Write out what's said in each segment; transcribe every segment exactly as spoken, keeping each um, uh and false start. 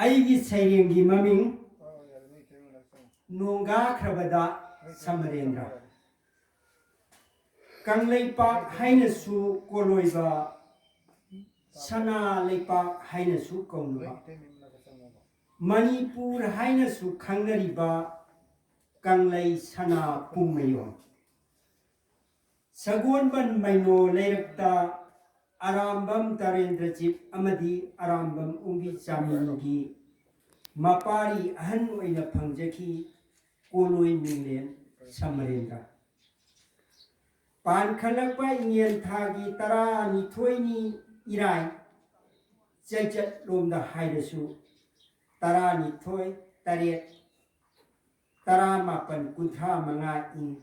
ꯑꯩꯒꯤ ꯁꯩꯔꯦꯡꯒꯤ ꯃꯃꯤꯡ ꯅꯣꯡꯒꯥꯈ꯭ꯔꯕꯗ ꯁꯃꯔꯦꯟꯗ꯭ꯔ꯫ ꯀꯪꯂꯩꯄꯥꯛ ꯍꯥꯏꯅꯁꯨ ꯀꯣꯂꯣꯏꯕ, ꯁꯅꯥ ꯂꯩꯄꯥꯛ ꯍꯥꯏꯅꯁꯨ ꯀꯧꯅꯕ, ꯃꯅꯤꯄꯨꯔ ꯍꯥꯏꯅꯁꯨ ꯈꯪꯅꯔꯤꯕ ꯀꯪꯂꯩ ꯁꯅꯥ ꯄꯨꯡꯃꯌꯣꯟ꯫ ꯁꯒꯣꯜꯕꯟ ꯃꯩꯅꯣ ꯂꯩꯔꯛꯇ ꯑꯔꯥꯝꯕꯝ ꯇꯔꯦꯟꯗ꯭ꯔꯖꯤꯠ ꯑꯃꯗꯤ ꯑꯔꯥꯝꯕꯝ ꯑꯣꯡꯕꯤ ꯆꯥꯃꯤꯟꯒꯤ ꯃꯄꯥꯔꯤ ꯑꯍꯟ ꯑꯣꯏꯅ ꯐꯪꯖꯈꯤ ꯀꯣꯂꯣꯏ ꯃꯤꯡꯂꯦꯟ ꯁꯃꯔꯦꯟꯗ꯭ꯔ꯫ ꯄꯥꯟꯈꯠꯂꯛꯄ ꯏꯉꯦꯟ ꯊꯥꯒꯤ ꯇꯔꯥꯅꯤꯊꯣꯏꯅꯤ ꯏꯔꯥꯏ, ꯆꯩꯆꯠꯂꯣꯝꯗ ꯍꯥꯏꯔꯁꯨ ꯇꯔꯥꯅꯤꯊꯣꯏ, ꯇꯔꯦꯠ, ꯇꯔꯥꯃꯥꯄꯟ, ꯀꯨꯟꯊ꯭ꯔꯥ ꯃꯉꯥ ꯏꯪ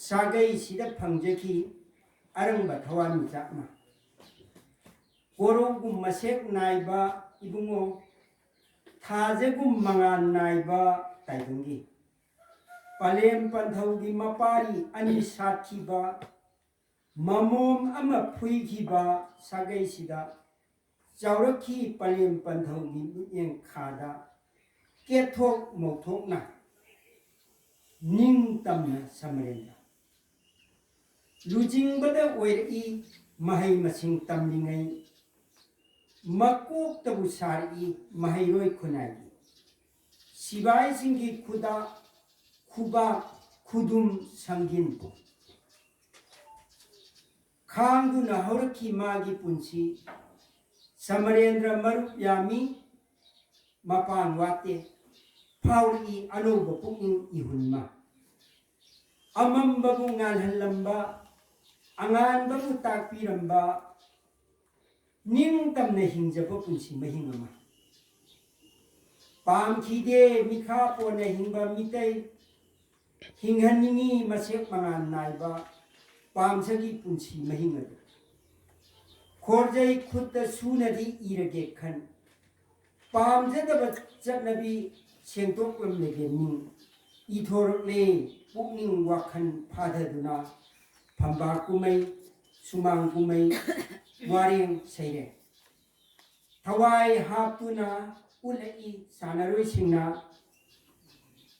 ꯁꯥꯒꯩꯁꯤꯗ ꯐꯪꯖꯈꯤ ꯑꯔꯪꯕ ꯊꯋꯥꯟꯃꯤꯆꯥꯛꯅ꯫ ꯀꯣꯔꯧꯒꯨꯝ ꯃꯁꯦꯛ ꯅꯥꯏꯕ ꯏꯕꯨꯡꯉꯣ, ꯊꯥꯖꯒꯨꯝ ꯃꯉꯥꯜ ꯅꯥꯏꯕ ꯇꯥꯏꯕꯪꯒꯤ ꯄꯂꯦꯝ ꯄꯟꯊꯧꯒꯤ ꯃꯄꯥꯔꯤ ꯑꯅꯤ ꯁꯥꯠꯈꯤꯕ, ꯃꯃꯣꯝ ꯑꯃ ꯐꯨꯏꯈꯤꯕ ꯁꯥꯒꯩꯁꯤꯗ ꯆꯥꯎꯔꯛꯈꯤ ꯄꯂꯦꯝ ꯄꯟꯊꯧꯒꯤ ꯃꯤꯠꯌꯦꯡ ꯈꯥꯗ ꯀꯦꯊꯣꯛ ꯃꯧꯊꯣꯛꯅ ꯅꯤꯡꯇꯝꯅ ꯁꯃꯔꯦꯟꯗ꯭ꯔ꯫ ꯂꯨꯆꯤꯡꯕꯗ ꯑꯣꯏꯔꯛꯏ ꯃꯍꯩ ꯃꯁꯤꯡ ꯇꯝꯂꯤꯉꯩ, ꯃꯀꯣꯛꯇꯕꯨ ꯁꯥꯔꯛꯏ ꯃꯍꯩꯔꯣꯏ ꯈꯨꯟꯅꯥꯏꯒꯤ꯫ ꯁꯤꯕꯥꯏꯁꯤꯡꯒꯤ ꯈꯨꯗꯥ, ꯈꯨꯕꯥꯛ, ꯈꯨꯗꯨꯝ, ꯁꯪꯒꯤꯟ ꯈꯥꯡꯗꯨꯅ ꯍꯧꯔꯛꯈꯤ ꯃꯥꯒꯤ ꯄꯨꯟꯁꯤ꯫ ꯁꯃꯔꯦꯟꯗ꯭ꯔ ꯃꯔꯨꯞ ꯌꯥꯝꯃꯤ, ꯃꯄꯥꯟ ꯋꯥꯠꯇꯦ, ꯐꯥꯎꯔꯛꯏ ꯑꯅꯧꯕ ꯄꯨꯛꯅꯤꯡ ꯏꯍꯨꯜ ꯑꯃ꯫ ꯑꯃꯝꯕꯕꯨ ꯉꯥꯜꯍꯜꯂꯝꯕ, ꯑꯉꯥꯟꯕꯕꯨ ꯇꯥꯛꯄꯤꯔꯝꯕ, ꯅꯤꯡꯇꯝꯅ ꯍꯤꯡꯖꯕ ꯄꯨꯟꯁꯤ ꯃꯍꯤꯡ ꯑꯃ꯫ ꯄꯥꯝꯈꯤꯗꯦ ꯃꯤꯈꯥ ꯄꯣꯟꯅ ꯍꯤꯡꯕ ꯃꯤꯇꯩ, ꯍꯤꯡꯍꯟꯅꯤꯡꯉꯤ ꯃꯁꯦꯛ ꯃꯉꯥꯜ ꯅꯥꯏꯕ ꯄꯥꯝꯖꯒꯤ ꯄꯨꯟꯁꯤ ꯃꯍꯤꯡ ꯑꯗꯨ꯫ ꯈꯣꯔꯖꯩ ꯈꯨꯠꯇ ꯁꯨꯅꯗꯤ ꯏꯔꯒꯦ ꯈꯟ, ꯄꯥꯝꯖꯗꯕ ꯆꯠꯅꯕꯤ ꯁꯦꯡꯗꯣꯛꯂꯝꯂꯒꯦ ꯅꯤꯡ꯫ ꯏꯊꯣꯔꯛꯂꯦ ꯄꯨꯛꯅꯤꯡ ꯋꯥꯈꯜ ꯐꯥꯊꯗꯨꯅ ꯐꯝꯕꯥꯛ ꯀꯨꯝꯍꯩ, ꯁꯨꯃꯥꯡ ꯀꯨꯝꯍꯩ, ꯋꯥꯔꯦꯡ ꯁꯩꯔꯦꯡ꯫ ꯊꯋꯥꯏ ꯍꯥꯞꯇꯨꯅ ꯎꯠꯂꯛꯏ꯫ ꯁꯥꯟꯅꯔꯣꯏꯁꯤꯡꯅ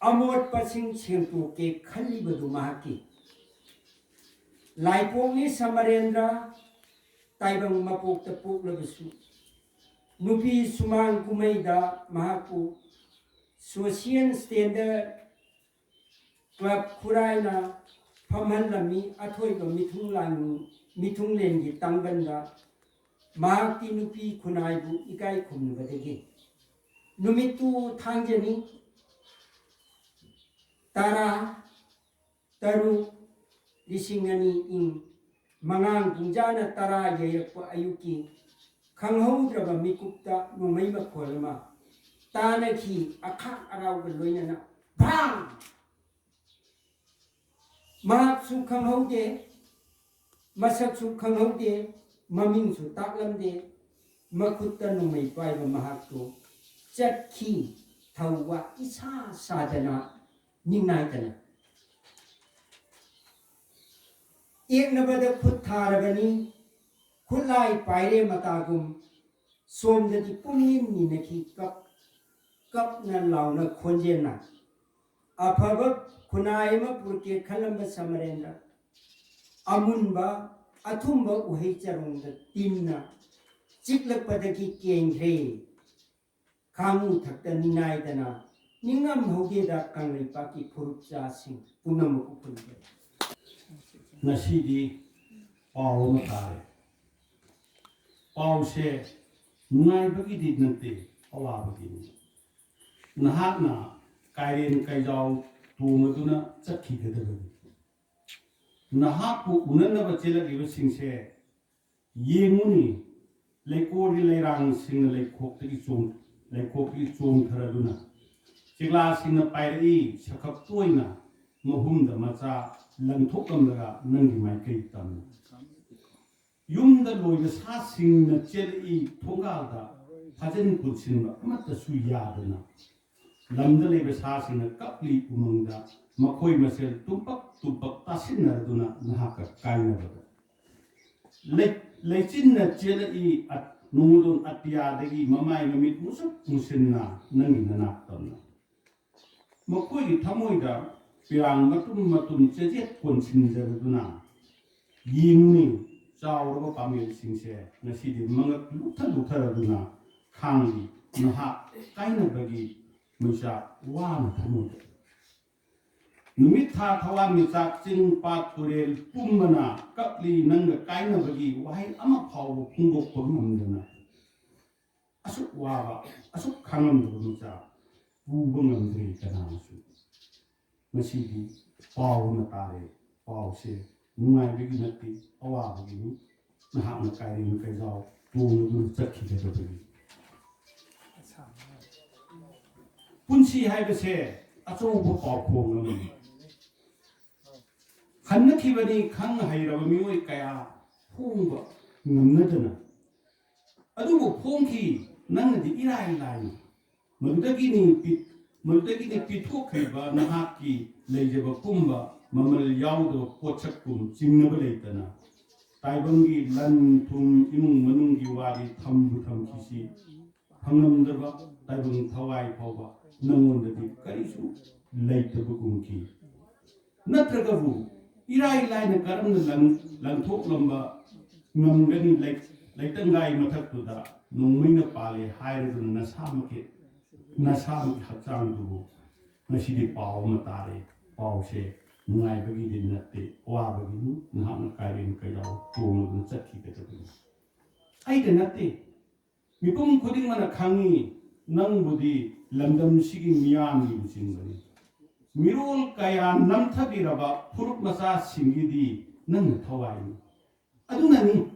ꯑꯃꯣꯠꯄꯁꯤꯡ ꯁꯦꯡꯗꯣꯛꯀꯦ ꯈꯜꯂꯤꯕꯗꯨ ꯃꯍꯥꯛꯀꯤ ꯂꯥꯏꯄꯣꯛꯅꯤ꯫ ꯁꯃꯔꯦꯟꯗ꯭ꯔ ꯇꯥꯏꯕꯪ ꯃꯄꯣꯛꯇ ꯄꯣꯛꯂꯕꯁꯨ, ꯅꯨꯄꯤ ꯁꯨꯃꯥꯡ ꯀꯨꯝꯍꯩꯗ ꯃꯍꯥꯛꯄꯨ ꯁꯣꯁꯤꯌꯦꯜ ꯁ꯭ꯇꯦꯟꯗꯔ ꯀ꯭ꯂꯕ ꯈꯨꯔꯥꯏꯅ ꯐꯝꯍꯜꯂꯝꯃꯤ꯫ ꯑꯊꯣꯏꯕ ꯃꯤꯊꯨꯡ ꯂꯥꯟ-, ꯃꯤꯊꯨꯡꯂꯦꯟꯒꯤ ꯇꯥꯡꯕꯟꯗ ꯃꯍꯥꯛꯇꯤ ꯅꯨꯄꯤ ꯈꯨꯟꯅꯥꯏꯕꯨ ꯏꯀꯥꯏ ꯈꯨꯝꯅꯕꯗꯒꯤ ꯅꯨꯃꯤꯠꯇꯨ ꯊꯥꯡꯖꯅꯤ꯫ ꯇꯔꯥ ꯇꯔꯨꯛ, ꯂꯤꯁꯤꯡ ꯑꯅꯤ ꯏꯪ ꯃꯉꯥꯡ ꯄꯨꯡꯖꯥꯅ ꯇꯔꯥ ꯌꯩꯔꯛꯄ ꯑꯌꯨꯛꯀꯤ ꯈꯪꯍꯧꯗ꯭ꯔꯕ ꯃꯤꯀꯨꯞꯇ ꯅꯣꯡꯃꯩ ꯃꯈꯣꯜ ꯑꯃ ꯇꯥꯅꯈꯤ꯫ ꯑꯈꯥꯛ ꯑꯔꯥꯎꯒ ꯂꯣꯏꯅꯅ ꯚꯥꯡ! ꯃꯍꯥꯛꯁꯨ ꯈꯪꯍꯧꯗꯦ, ꯃꯁꯛꯁꯨ ꯈꯪꯍꯧꯗꯦ, ꯃꯃꯤꯡꯁꯨ ꯇꯥꯛꯂꯝꯗꯦ꯫ ꯃꯈꯨꯠꯇ ꯅꯣꯡꯃꯩ ꯄꯥꯏꯕ ꯃꯍꯥꯛꯇꯨ ꯆꯠꯈꯤ꯫ ꯊꯧꯋꯥ ꯏꯁꯥ ꯁꯥꯗꯅ, ꯅꯤꯡꯅꯥꯏꯗꯅ꯫ ꯌꯦꯛꯅꯕꯗ ꯈꯨꯠ ꯊꯥꯔꯕꯅꯤ꯫ ꯈꯨꯠꯂꯥꯏ ꯄꯥꯏꯔꯦ ꯃꯇꯥꯒꯨꯝ꯫ ꯁꯣꯝꯗꯗꯤ ꯄꯨꯝꯅꯤꯟ ꯅꯤꯟꯅꯈꯤ꯫ ꯀꯞ-, ꯀꯞꯅ ꯂꯥꯎꯅ ꯈꯣꯟꯖꯦꯜꯅ꯫ ꯑꯐꯕ ꯈꯨꯟꯅꯥꯏ ꯑꯃ ꯄꯨꯔꯛꯀꯦ ꯈꯜꯂꯝꯕ ꯁꯃꯔꯦꯟꯗ꯭ꯔ ꯑꯃꯨꯟꯕ ꯑꯊꯨꯝꯕ ꯎꯍꯩ ꯆꯔꯣꯡꯗ ꯇꯤꯟꯅ ꯆꯤꯛꯂꯛꯄꯗꯒꯤ ꯀꯦꯟꯈ꯭ꯔꯦ꯫ ꯈꯥꯡꯉꯨ ꯊꯛꯇ ꯅꯤꯡꯉꯥꯏꯗꯅ ꯅꯤꯡꯉꯝ ꯍꯧꯒꯦꯗ ꯀꯪꯂꯩꯄꯥꯛꯀꯤ ꯐꯨꯔꯨꯞꯆꯥꯁꯤꯡ ꯄꯨꯝꯅꯃꯛꯄꯨ ꯈꯨꯔꯨꯝꯖꯔꯤ꯫ ꯉꯁꯤꯗꯤ ꯄꯥꯎ ꯑꯃ ꯇꯥꯔꯦ꯫ ꯄꯥꯎꯁꯦ ꯅꯨꯡꯉꯥꯏꯕꯒꯤꯗꯤ ꯅꯠꯇꯦ, ꯑꯋꯥꯕꯒꯤꯅꯤ꯫ ꯅꯍꯥꯛꯅ ꯀꯥꯏꯔꯦꯟ ꯀꯩꯖꯥꯎ ꯇꯣꯡꯉꯗꯨꯅ ꯆꯠꯈꯤꯒꯗꯕꯅꯤ꯫ ꯅꯍꯥꯛꯄꯨ ꯎꯅꯅꯕ ꯆꯦꯜꯂꯛꯂꯤꯕꯁꯤꯡꯁꯦ ꯌꯦꯡꯉꯨꯅꯤ, ꯂꯩꯀꯣꯜꯒꯤ ꯂꯩꯔꯥꯡꯁꯤꯡꯅ ꯂꯩꯈꯣꯛꯇꯒꯤ ꯆꯣꯡ-, ꯂꯩꯈꯣꯛꯇꯒꯤ ꯆꯣꯡꯊꯔꯗꯨꯅ ꯆꯤꯛꯂꯥꯁꯤꯡꯅ ꯄꯥꯏꯔꯛꯏ꯫ ꯁꯈꯞ ꯇꯣꯏꯅ ꯃꯍꯨꯝꯗ ꯃꯆꯥ ꯂꯪꯊꯣꯛꯂꯝꯂꯒ ꯅꯪꯒꯤ ꯃꯥꯏꯀꯩ ꯇꯝꯃꯤ꯫ ꯌꯨꯝꯗ ꯂꯣꯏꯕ ꯁꯥꯁꯤꯡꯅ ꯆꯦꯜꯂꯛꯏ꯫ ꯊꯣꯡꯒꯥꯜꯗ ꯐꯥꯖꯤꯟ ꯄꯨꯟꯁꯤꯟꯕ ꯑꯃꯠꯇꯁꯨ ꯌꯥꯗꯅ ꯂꯝꯗ ꯂꯩꯕ ꯁꯥꯁꯤꯡꯅ ꯀꯞꯂꯤ꯫ ꯎꯃꯪꯗ ꯃꯈꯣꯏ ꯃꯁꯦꯜ ꯇꯨꯝꯄꯛ ꯇꯨꯝꯄꯛ ꯇꯥꯁꯤꯟꯅꯔꯗꯨꯅ ꯅꯍꯥꯛꯀ ꯀꯥꯏꯅꯕꯗ ꯂꯩ-, ꯂꯩꯆꯤꯟꯅ ꯆꯦꯜꯂꯛꯏ꯫ ꯑ-, ꯅꯣꯡꯗꯣꯟ ꯑꯇꯤꯌꯥꯗꯒꯤ ꯃꯃꯥꯏ ꯃꯃꯤꯠ ꯃꯨꯁꯨꯛ ꯃꯨꯁꯤꯟꯅ ꯅꯪꯒꯤ ꯅꯅꯥꯛꯇꯝꯅ꯫ ꯃꯈꯣꯏꯒꯤ ꯊꯃꯣꯏꯗ ꯄꯤꯔꯥꯡ ꯃꯇꯨꯝ ꯃꯇꯨꯝ ꯆꯦꯖꯦꯠ ꯀꯣꯟꯁꯤꯟꯖꯔꯗꯨꯅ, ꯌꯦꯡꯉꯨꯅꯤ, ꯆꯥꯎꯔꯕ ꯄꯥꯃꯦꯜꯁꯤꯡꯁꯦ ꯉꯁꯤꯗꯤ ꯃꯉꯛ ꯂꯨꯊ ꯂꯨꯊꯔꯗꯨꯅ ꯈꯥꯡꯂꯤ꯫ ꯅꯍꯥꯛ ꯀꯥꯏꯅꯕꯒꯤ ꯃꯩꯆꯥꯛ ꯋꯥꯅ ꯊꯃꯣꯏꯗ꯫ ꯅꯨꯃꯤꯠ ꯊꯥ ꯊꯋꯥꯟꯃꯤꯆꯥꯛ ꯆꯤꯡ ꯄꯥꯠ ꯇꯨꯔꯦꯜ ꯄꯨꯝꯕꯅ ꯀꯞꯂꯤ ꯅꯪꯒ ꯀꯥꯏꯅꯕꯒꯤ ꯋꯥꯍꯩ ꯑꯃ ꯐꯥꯎꯕ ꯐꯣꯡꯗꯣꯛꯄ ꯉꯝꯗꯅ꯫ ꯑꯁꯨꯛ ꯋꯥꯕ, ꯑꯁꯨꯛ ꯈꯥꯡꯉꯝꯗꯕ ꯃꯆꯥ ꯄꯨꯕ ꯉꯝꯗ꯭ꯔꯦ ꯀꯅꯥꯅꯁꯨ꯫ ꯉꯁꯤꯗꯤ ꯄꯥꯎ ꯑꯃ ꯇꯥꯔꯦ꯫ ꯄꯥꯎꯁꯦ ꯅꯨꯡꯉꯥꯏꯕꯒꯤ ꯅꯠꯇꯦ, ꯑꯋꯥꯕꯒꯤꯅꯤ꯫ ꯅꯍꯥꯛꯅ ꯀꯥꯏꯔꯦꯟ ꯀꯩꯖꯥꯎ ꯇꯣꯡꯂꯗꯨꯅ ꯆꯠꯈꯤꯒꯗꯕꯅꯤ꯫ ꯄꯨꯟꯁꯤ ꯍꯥꯏꯕꯁꯦ ꯑꯆꯧꯕ ꯄꯥꯎꯈꯣꯡ ꯑꯃꯅꯤ꯫ ꯍꯟꯅꯈꯤꯕꯅꯤ ꯈꯪ ꯍꯩꯔꯕ ꯃꯤꯑꯣꯏ ꯀꯌꯥ ꯍꯣꯡꯕ ꯉꯝꯅꯗꯅ꯫ ꯑꯗꯨꯕꯨ ꯐꯣꯡꯈꯤ ꯅꯪꯅꯗꯤ ꯏꯔꯥꯏ ꯂꯥꯏꯅ꯫ ꯃꯗꯨꯗꯒꯤꯅꯤ ꯄꯤ-, ꯃꯗꯨꯗꯒꯤꯅꯤ ꯄꯤꯊꯣꯛꯈ꯭ꯔꯤꯕ ꯅꯍꯥꯛꯀꯤ ꯂꯩꯖꯕ ꯄꯨꯝꯕ, ꯃꯃꯜ ꯌꯥꯎꯗꯕ ꯄꯣꯠꯁꯛꯀꯨꯝ ꯆꯤꯡꯅꯕ ꯂꯩꯇꯅ꯫ ꯇꯥꯏꯕꯪꯒꯤ ꯂꯟ ꯊꯨꯝ, ꯏꯃꯨꯡ ꯃꯅꯨꯡꯒꯤ ꯋꯥꯔꯤ ꯊꯝꯕꯨ ꯊꯝꯈꯤꯁꯤ, ꯐꯪꯂꯝꯗꯕ ꯇꯥꯏꯕꯪ ꯊꯋꯥꯏ ꯐꯥꯎꯕ ꯅꯪꯉꯣꯟꯗꯗꯤ ꯀꯔꯤꯁꯨ ꯂꯩꯇꯕꯒꯨꯝꯈꯤ꯫ ꯅꯠꯇ꯭ꯔꯒꯕꯨ ꯏꯔꯥꯏ ꯂꯥꯏꯅ ꯀꯔꯝꯅ ꯂꯪ-, ꯂꯪꯊꯣꯛꯂꯝꯕ ꯉꯝꯒꯅꯤ? ꯂꯩ-, ꯂꯩꯇꯪꯒꯥꯏ ꯃꯊꯛꯇꯨꯗ ꯅꯣꯡꯃꯩꯅ ꯄꯥꯜꯂꯦ ꯍꯥꯏꯔꯗꯨꯅ ꯅꯁꯥꯃꯛꯀꯤ, ꯅꯁꯥꯃꯛꯀꯤ ꯍꯛꯆꯥꯡꯗꯨꯕꯨ ꯉꯁꯤꯗꯤ ꯄꯥꯎ ꯑꯃ ꯇꯥꯔꯦ꯫ ꯄꯥꯎꯁꯦ ꯅꯨꯡꯉꯥꯏꯕꯒꯤꯗꯤ ꯅꯠꯇꯦ, ꯑꯋꯥꯕꯒꯤꯅꯤ꯫ ꯅꯍꯥꯛꯅ ꯀꯥꯏꯔꯦꯟ ꯀꯩꯔꯥꯎ ꯇꯣꯡꯂꯗꯨꯅ ꯆꯠꯈꯤꯒꯗꯕꯅꯤ꯫ ꯑꯩꯗ ꯅꯠꯇꯦ, ꯃꯤꯄꯨꯝ ꯈꯨꯗꯤꯡꯃꯛꯅ ꯈꯪꯉꯤ, ꯅꯪꯕꯨꯗꯤ ꯂꯝꯗꯝꯁꯤꯒꯤ ꯃꯤꯌꯥꯝꯒꯤ ꯂꯨꯆꯤꯡꯕꯅꯤ꯫ ꯃꯤꯔꯣꯜ ꯀꯌꯥ ꯅꯝꯊꯕꯤꯔꯕ ꯐꯨꯔꯨꯞ ꯃꯆꯥꯁꯤꯡꯒꯤꯗꯤ ꯅꯪꯅ ꯊꯋꯥꯏꯅꯤ꯫ ꯑꯗꯨꯅꯅꯤ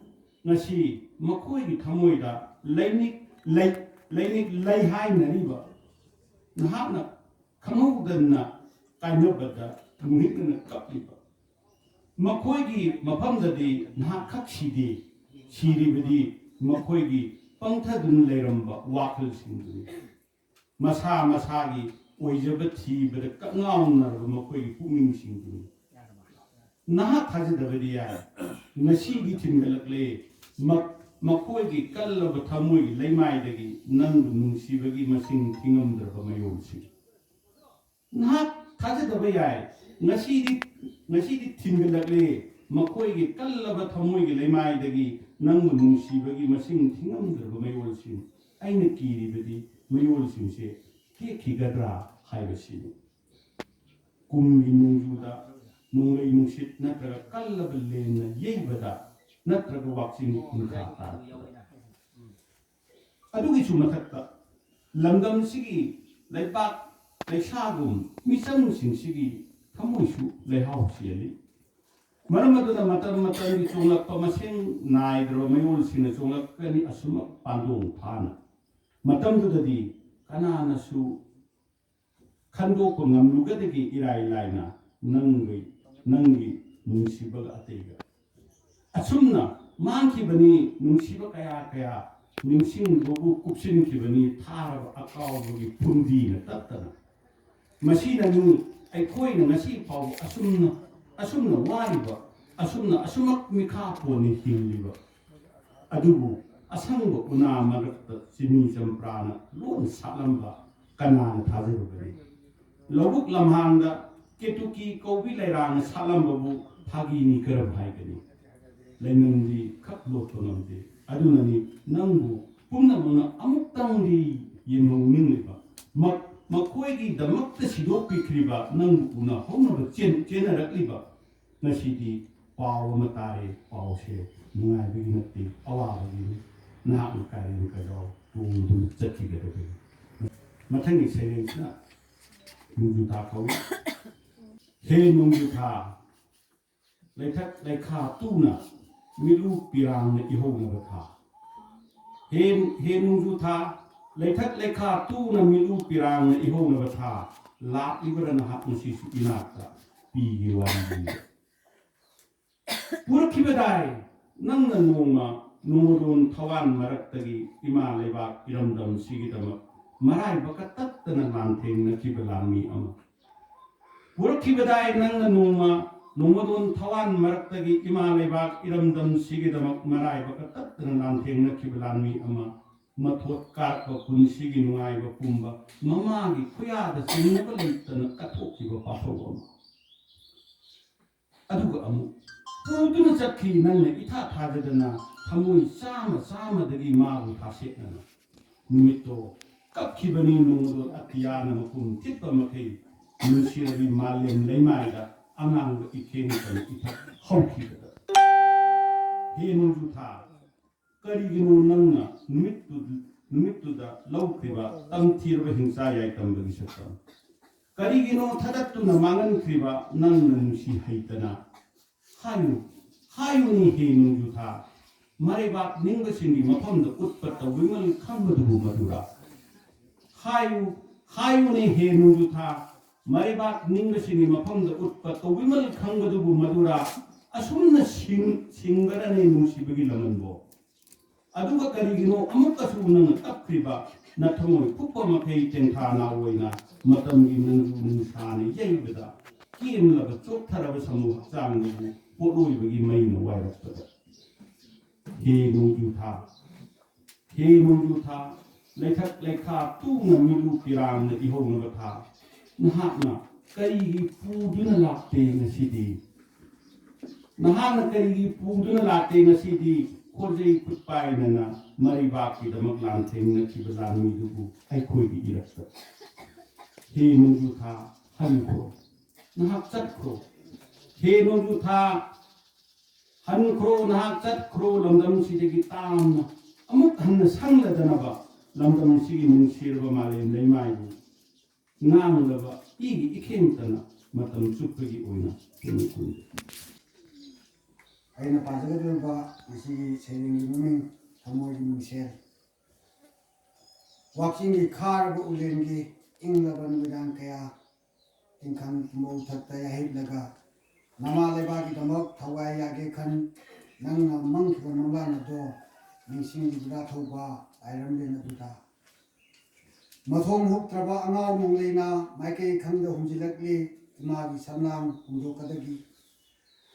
ꯉꯁꯤ ꯃꯈꯣꯏꯒꯤ ꯊꯃꯣꯏꯗ ꯂꯩꯅꯤꯡ-, ꯂꯩ-, ꯂꯩꯅꯤꯡ-, ꯂꯩ ꯍꯥꯏꯅꯔꯤꯕ꯫ ꯅꯍꯥꯛꯅ ꯈꯪꯍꯧꯗꯅ ꯀꯥꯏꯅꯕꯗ ꯃꯨꯍꯤꯛꯅꯅ ꯀꯞꯂꯤꯕ꯫ ꯃꯈꯣꯏꯒꯤ ꯃꯐꯝꯗꯗꯤ ꯅꯍꯥꯛ ꯈꯛ ꯁꯤꯗꯦ, ꯁꯤꯔꯤꯕꯗꯤ ꯃꯈꯣꯏꯒꯤ ꯄꯪꯊꯗꯨꯅ ꯂꯩꯔꯝꯕ ꯋꯥꯈꯜꯁꯤꯡꯗꯨꯅꯤ꯫ ꯃꯁꯥ ꯃꯁꯥꯒꯤ ꯑꯣꯏꯖꯕ ꯊꯤꯕꯗ ꯀꯛꯉꯥꯎꯅꯔꯕ ꯃꯈꯣꯏꯒꯤ ꯄꯨꯛꯅꯤꯡꯁꯤꯡꯗꯨꯅꯤ꯫ ꯅꯍꯥꯛ ꯊꯥꯖꯗꯕꯗꯤ ꯌꯥꯏ, ꯉꯁꯤꯗꯤ ꯊꯤꯟꯒꯠꯂꯛꯂꯦ꯫ ꯃ-, ꯃꯈꯣꯏꯒꯤ ꯀꯜꯂꯕ ꯊꯃꯣꯏꯒꯤ ꯂꯩꯃꯥꯏꯗꯒꯤ ꯅꯪꯕꯨ ꯅꯨꯡꯁꯤꯕꯒꯤ ꯃꯁꯤꯡ ꯊꯤꯉꯝꯗ꯭ꯔꯕ ꯃꯌꯣꯜꯁꯤꯡ꯫ ꯅꯍꯥꯛ ꯊꯥꯖꯗꯕ ꯌꯥꯏ, ꯉꯁꯤꯗꯤ, ꯉꯁꯤꯗꯤ ꯊꯤꯟꯒꯠꯂꯛꯂꯦ꯫ ꯃꯈꯣꯏꯒꯤ ꯀꯜꯂꯕ ꯊꯃꯣꯏꯒꯤ ꯂꯩꯃꯥꯏꯗꯒꯤ ꯅꯪꯕꯨ ꯅꯨꯡꯁꯤꯕꯒꯤ ꯃꯁꯤꯡ ꯊꯤꯉꯝꯗ꯭ꯔꯕ ꯃꯌꯣꯜꯁꯤꯡ꯫ ꯑꯩꯅ ꯀꯤꯔꯤꯕꯗꯤ ꯃꯌꯣꯜꯁꯤꯡꯁꯦ ꯇꯦꯛꯈꯤꯒꯗ꯭ꯔꯥ ꯍꯥꯏꯕꯁꯤꯅꯤ꯫ ꯀꯨꯝꯒꯤ ꯅꯣꯡꯖꯨꯗ, ꯅꯣꯡꯂꯩ ꯅꯨꯡꯁꯤꯠ ꯅꯠꯇ꯭ꯔꯒ ꯀꯜꯂꯕ ꯂꯦꯟꯅ ꯌꯩꯕꯗ ꯅꯠꯇ꯭ꯔꯒ ꯋꯥꯛꯆꯤꯡ ꯅꯤꯡꯈꯥ ꯇꯥꯔꯛꯄꯗ꯫ ꯑꯗꯨꯒꯤꯁꯨ ꯃꯊꯛꯇ ꯂꯝꯗꯝꯁꯤꯒꯤ ꯂꯩꯕꯥꯛ ꯂꯩꯁꯥꯒꯨꯝ ꯃꯤꯆꯝꯁꯤꯡꯁꯤꯒꯤ ꯊꯃꯣꯏꯁꯨ ꯂꯩꯍꯥꯎ ꯆꯦꯜꯂꯤ꯫ ꯃꯔꯝ ꯑꯗꯨꯅ ꯃꯇꯝ ꯃꯇꯝꯒꯤ ꯆꯣꯡꯂꯛꯄ ꯃꯁꯤꯡ ꯅꯥꯏꯗ꯭ꯔꯕ ꯃꯌꯣꯜꯁꯤꯡꯅ ꯆꯣꯡꯂꯛꯀꯅꯤ ꯑꯁꯨꯝꯅ ꯄꯥꯟꯗꯣꯡ ꯐꯥꯅ꯫ ꯃꯇꯝꯗꯨꯗꯗꯤ ꯀꯅꯥꯅꯁꯨ ꯈꯟꯗꯣꯛꯄ ꯉꯝꯂꯨꯒꯗꯒꯦ ꯏꯔꯥꯏ ꯂꯥꯏꯅ ꯅꯪꯒꯤ, ꯅꯪꯒꯤ ꯅꯨꯡꯁꯤꯕꯒ ꯑꯇꯩꯒ꯫ ꯑꯁꯨꯝꯅ ꯃꯥꯡꯈꯤꯕꯅꯤ ꯅꯨꯡꯁꯤꯕ ꯀꯌꯥ ꯀꯌꯥ, ꯅꯤꯡꯁꯤꯡꯕꯕꯨ ꯀꯨꯞꯁꯤꯟꯈꯤꯕꯅꯤ ꯊꯥꯔꯕ ꯑꯀꯥꯎꯕꯒꯤ ꯐꯨꯝꯗꯤꯅ ꯇꯠꯇꯅ꯫ ꯃꯁꯤꯅꯅꯤ ꯑꯩꯈꯣꯏꯅ ꯉꯁꯤ ꯐꯥꯎꯕ ꯑꯁꯨꯝꯅ, ꯑꯁꯨꯝꯅ ꯋꯥꯔꯤꯕ, ꯑꯁꯨꯝꯅ ꯑꯁꯨꯃꯛ ꯃꯤꯈꯥ ꯄꯣꯟꯅ ꯍꯤꯡꯂꯤꯕ꯫ ꯑꯗꯨꯕꯨ ꯑꯁꯪꯕ ꯎꯅꯥ ꯃꯔꯛꯇ ꯆꯤꯅꯤ ꯆꯝꯄ꯭ꯔꯥꯅ ꯂꯣꯟ ꯁꯥꯠꯂꯝꯕ ꯀꯅꯥꯅ ꯊꯥꯖꯔꯨꯒꯅꯤ? ꯂꯧꯕꯨꯛ ꯂꯝꯍꯥꯡꯗ ꯀꯦꯇꯨꯀꯤ ꯀꯧꯕꯤ ꯂꯩꯔꯥꯡꯅ ꯁꯥꯠꯂꯝꯕꯕꯨ ꯐꯥꯒꯤꯅꯤ ꯀꯔꯝ ꯍꯥꯏꯒꯅꯤ? ꯂꯩꯃꯟꯗꯤ ꯈꯛ ꯂꯣꯠꯄ ꯉꯝꯗꯦ꯫ ꯑꯗꯨꯅꯅꯤ ꯅꯪꯕꯨ ꯄꯨꯝꯅꯃꯛꯅ ꯑꯃꯨꯛꯇꯪꯗꯤ ꯌꯦꯡꯍꯧꯅꯤꯡꯂꯤꯕ, ꯃ-, ꯃꯈꯣꯏꯒꯤꯗꯃꯛꯇ ꯁꯤꯗꯣꯛꯄꯤꯈ꯭ꯔꯤꯕ ꯅꯪꯕꯨ ꯎꯅꯍꯧꯅꯕ ꯆꯦꯟ-, ꯆꯦꯟꯅꯔꯛꯂꯤꯕ꯫ ꯉꯁꯤꯗꯤ ꯄꯥꯎ ꯑꯃ ꯇꯥꯔꯦ, ꯄꯥꯎꯁꯦ ꯅꯨꯡꯉꯥꯏꯕꯒꯤ ꯅꯠꯇꯦ, ꯑꯋꯥꯕꯒꯤꯅꯤ꯫ ꯅꯍꯥꯛꯅ ꯀꯥꯏꯔꯦꯟ ꯀꯣꯏꯂꯥꯎ ꯇꯣꯡꯗꯨꯅ ꯆꯠꯈꯤꯒꯗꯕꯅꯤ꯫ ꯃꯊꯪꯒꯤ ꯁꯩꯔꯦꯡꯁꯤꯅ ꯅꯣꯡꯖꯨ ꯊꯥ ꯀꯧꯏ꯫ ꯍꯦ ꯅꯣꯡꯖꯨ ꯊꯥ, ꯂꯩꯊꯛ ꯂꯩꯈꯥ ꯇꯨꯅ ꯃꯤꯠꯂꯨ ꯄꯤꯔꯥꯡꯅ ꯏꯍꯧꯅꯕ ꯊꯥ꯫ ꯍꯦ, ꯍꯦ ꯅꯣꯡꯖꯨ ꯊꯥ, ꯂꯩꯊꯛ ꯂꯩꯈꯥ ꯇꯨꯅ ꯃꯤꯠꯂꯨ ꯄꯤꯔꯥꯡꯅ ꯏꯍꯧꯅꯕ ꯊꯥ, ꯂꯥꯛꯂꯤꯕꯔꯥ ꯅꯍꯥꯛ ꯉꯁꯤꯁꯨ ꯏꯅꯥꯛꯇ? ꯄꯤꯒꯦ ꯋꯥꯔꯤ꯫ ꯄꯨꯔꯛꯈꯤꯕꯗꯥꯏ ꯅꯪꯅ ꯅꯣꯡꯃ ꯅꯣꯡꯃꯗꯣꯟ ꯊꯋꯥꯟ ꯃꯔꯛꯇꯒꯤ ꯏꯃꯥ ꯂꯩꯕꯥꯛ ꯏꯔꯝꯗꯝꯁꯤꯒꯤꯗꯃꯛ ꯃꯔꯥꯏꯕꯛꯀ ꯇꯠꯇꯅ ꯂꯥꯟꯊꯦꯡꯅꯈꯤꯕ ꯂꯥꯟꯃꯤ ꯑꯃ꯫ ꯄꯨꯔꯛꯈꯤꯕꯗꯥꯏ ꯅꯪꯅ ꯅꯣꯡꯃ ꯅꯣꯡꯃꯗꯣꯟ ꯊꯋꯥꯟ ꯃꯔꯛꯇꯒꯤ ꯏꯃꯥ ꯂꯩꯕꯥꯛ ꯏꯔꯝꯗꯝꯁꯤꯒꯤꯗꯃꯛ ꯃꯔꯥꯏꯕꯛ ꯀꯇꯠꯇꯅ ꯂꯥꯟꯊꯦꯡꯅꯈꯤꯕ ꯂꯥꯟꯃꯤ ꯑꯃ, ꯃꯊꯣꯠ ꯀꯥꯔꯛꯄ ꯄꯨꯟꯁꯤꯒꯤ ꯅꯨꯡꯉꯥꯏꯕ ꯄꯨꯝꯕ ꯃꯃꯥꯒꯤ ꯈꯨꯌꯥꯗ ꯆꯤꯡꯅꯕ ꯂꯩꯇꯅ ꯀꯠꯊꯣꯛꯈꯤꯕ ꯄꯥꯐꯧ ꯑꯃ꯫ ꯑꯗꯨꯒ ꯑꯃꯨꯛ ꯄꯨꯗꯨꯅ ꯆꯠꯈꯤ ꯅꯪꯅ ꯏꯊꯥ ꯊꯥꯖꯗꯅ ꯊꯃꯣꯏ ꯆꯥꯝꯃ ꯆꯥꯝꯃꯗꯒꯤ ꯃꯥꯕꯨ ꯊꯥꯁꯦꯠꯅꯅ꯫ ꯅꯨꯃꯤꯠꯇꯣ ꯀꯞꯈꯤꯕꯅꯤ ꯅꯣꯡꯃꯗꯣ ꯑꯇꯤꯌꯥꯅ ꯃꯄꯨꯝ ꯊꯤꯠꯄ ꯃꯈꯩ ꯅꯨꯡꯁꯤꯔꯕꯤ ꯃꯥꯂꯦꯝ ꯂꯩꯃꯥꯏꯗ ꯑꯉꯥꯡꯕ ꯏꯈꯦꯡ ꯀꯟ ꯏꯊꯛ ꯍꯧꯈꯤꯕꯗ꯫ ꯍꯦ ꯅꯣꯡꯖꯨ ꯊꯥ, ꯀꯔꯤꯒꯤꯅꯣ ꯅꯪꯅ ꯅꯨꯃꯤꯠꯇꯨ-, ꯅꯨꯃꯤꯠꯇꯨꯗ ꯂꯧꯈ꯭ꯔꯤꯕ ꯇꯝꯊꯤꯔꯕ ꯍꯤꯡꯆꯥ ꯌꯥꯏꯇꯝꯕꯒꯤ ꯁꯛꯇꯝ? ꯀꯔꯤꯒꯤꯅꯣ ꯊꯗꯠꯇꯨꯅ ꯃꯥꯡꯍꯟꯈ꯭ꯔꯤꯕ ꯅꯪꯅ ꯅꯨꯡꯁꯤ ꯍꯩꯇꯅ? ꯍꯥꯏꯌꯨ, ꯍꯥꯏꯌꯨꯅꯦ ꯍꯦ ꯅꯣꯡꯖꯨ ꯊꯥ, ꯃꯔꯩꯕꯥꯛ ꯅꯤꯡꯕꯁꯤꯡꯒꯤ ꯃꯐꯝꯗ ꯎꯠꯄ ꯇꯧꯕꯤꯃꯜ ꯈꯪꯕꯗꯨꯕꯨ ꯃꯗꯨꯔꯥ? ꯍꯥꯏꯌꯨ, ꯍꯥꯏꯌꯨꯅꯦ ꯍꯦ ꯅꯣꯡꯖꯨ ꯊꯥ, ꯃꯔꯩꯕꯥꯛ ꯅꯤꯡꯕꯁꯤꯡꯒꯤ ꯃꯐꯝꯗ ꯎꯠꯄ ꯇꯧꯕꯤꯃꯜ ꯈꯪꯕꯗꯨꯕꯨ ꯃꯗꯨꯔꯥ? ꯑꯁꯨꯝꯅ ꯁꯤꯡ-, ꯁꯤꯡꯕꯔꯅꯦ ꯅꯨꯡꯁꯤꯕꯒꯤ ꯂꯃꯟꯕꯣ? ꯑꯗꯨꯒ ꯀꯔꯤꯒꯤꯅꯣ ꯑꯃꯨꯛꯀꯁꯨ ꯅꯪꯅ ꯀꯞꯈ꯭ꯔꯤꯕ, ꯅꯊꯃꯣꯏ ꯐꯨꯛꯄ ꯃꯈꯩ ꯇꯦꯡꯊꯥ ꯅꯥꯎ ꯑꯣꯏꯅ ꯃꯇꯝꯒꯤ ꯅꯣꯡꯖꯨ ꯅꯨꯡꯁꯥꯅ ꯌꯩꯕꯗ ꯀꯦꯝꯂꯕ ꯆꯣꯛꯊꯔꯕ ꯁꯃꯨ ꯍꯛꯆꯥꯡꯗꯨꯕꯨ ꯄꯣꯠꯂꯣꯏꯕꯒꯤ ꯃꯩꯅ ꯋꯥꯏꯔꯛꯄꯗ? ꯍꯦ ꯅꯣꯡꯖꯨ ꯊꯥ, ꯍꯦ ꯅꯣꯡꯖꯨ ꯊꯥ, ꯂꯩꯊꯛ ꯂꯩꯈꯥ ꯇꯨꯅ ꯃꯤꯔꯨ ꯄꯤꯔꯥꯡꯅ ꯏꯍꯧꯅꯕ ꯊꯥ, ꯅꯍꯥꯛꯅ ꯀꯔꯤꯒꯤ ꯄꯨꯗꯨꯅ ꯂꯥꯛꯇꯦ ꯉꯁꯤꯗꯤ? ꯅꯍꯥꯛꯅ ꯀꯔꯤꯒꯤ ꯄꯨꯗꯨꯅ ꯂꯥꯛꯇꯦ ꯉꯁꯤꯗꯤ? ꯈꯣꯟꯖꯩ ꯈꯨꯠ ꯄꯥꯏꯅꯅ ꯃꯔꯩꯕꯥꯛꯀꯤꯗꯃꯛ ꯂꯥꯟꯊꯦꯡꯅꯈꯤꯕ ꯂꯥꯟꯃꯤꯗꯨꯕꯨ ꯑꯩꯈꯣꯏꯒꯤ ꯏꯔꯛꯇ꯫ ꯍꯦ ꯅꯣꯡꯖꯨ ꯊꯥ, ꯍꯟꯈ꯭ꯔꯣ, ꯅꯍꯥꯛ ꯆꯠꯈ꯭ꯔꯣ꯫ ꯍꯦ ꯅꯣꯡꯖꯨ ꯊꯥ, ꯍꯟꯈ꯭ꯔꯣ, ꯅꯍꯥꯛ ꯆꯠꯈ꯭ꯔꯣ, ꯂꯝꯗꯝꯁꯤꯗꯒꯤ ꯇꯥꯝꯅ ꯑꯃꯨꯛ ꯍꯟꯅ ꯁꯪꯂꯗꯅꯕ ꯂꯝꯗꯝꯁꯤꯒꯤ ꯅꯨꯡꯁꯤꯔꯕ ꯃꯥꯂꯦꯝ ꯂꯩꯃꯥꯏꯕꯨ ꯉꯥꯡꯂꯕ ꯏꯒꯤ ꯏꯈꯦꯡꯇꯅ ꯃꯇꯝ ꯆꯨꯞꯄꯒꯤ ꯑꯣꯏꯅ ꯄꯨꯛꯅꯤꯡ ꯈꯨꯝꯖꯩ꯫ ꯑꯩꯅ ꯄꯥꯖꯒꯗꯧꯔꯤꯕ ꯉꯁꯤꯒꯤ ꯁꯩꯔꯦꯡꯒꯤ ꯃꯃꯤꯡ ꯊꯃꯣꯏꯒꯤ ꯃꯤꯡꯁꯦꯜ꯫ ꯋꯥꯛꯆꯤꯡꯒꯤ ꯈꯥꯔꯕ ꯎꯂꯦꯟꯒꯤ ꯏꯪꯂꯕ ꯅꯨꯃꯤꯗꯥꯡ ꯀꯌꯥ ꯇꯤꯡꯈꯪ ꯊꯨꯝꯕꯧ ꯊꯛꯇ ꯌꯥꯍꯤꯞꯂꯒ ꯅꯃꯥ ꯂꯩꯕꯥꯛꯀꯤꯗꯃꯛ ꯊꯋꯥꯏ ꯌꯥꯒꯦ ꯈꯟ ꯅꯪꯅ ꯃꯪꯈꯤꯕ ꯃꯪꯂꯥꯟ ꯑꯗꯣ ꯅꯤꯡꯁꯤꯡꯂꯤꯕ꯭ꯔꯥ ꯊꯧꯕ ꯂꯥꯏꯔꯝꯂꯦꯟ ꯑꯗꯨꯗ? ꯃꯊꯣꯡ ꯍꯨꯛꯇ꯭ꯔꯕ ꯑꯉꯥꯎ ꯅꯣꯡꯂꯩꯅ ꯃꯥꯏꯀꯩ ꯈꯪꯗ ꯍꯨꯝꯖꯤꯜꯂꯛꯂꯤ ꯏꯃꯥꯒꯤ ꯁꯝꯂꯥꯡ ꯍꯣꯡꯗꯣꯛꯀꯗꯒꯤ꯫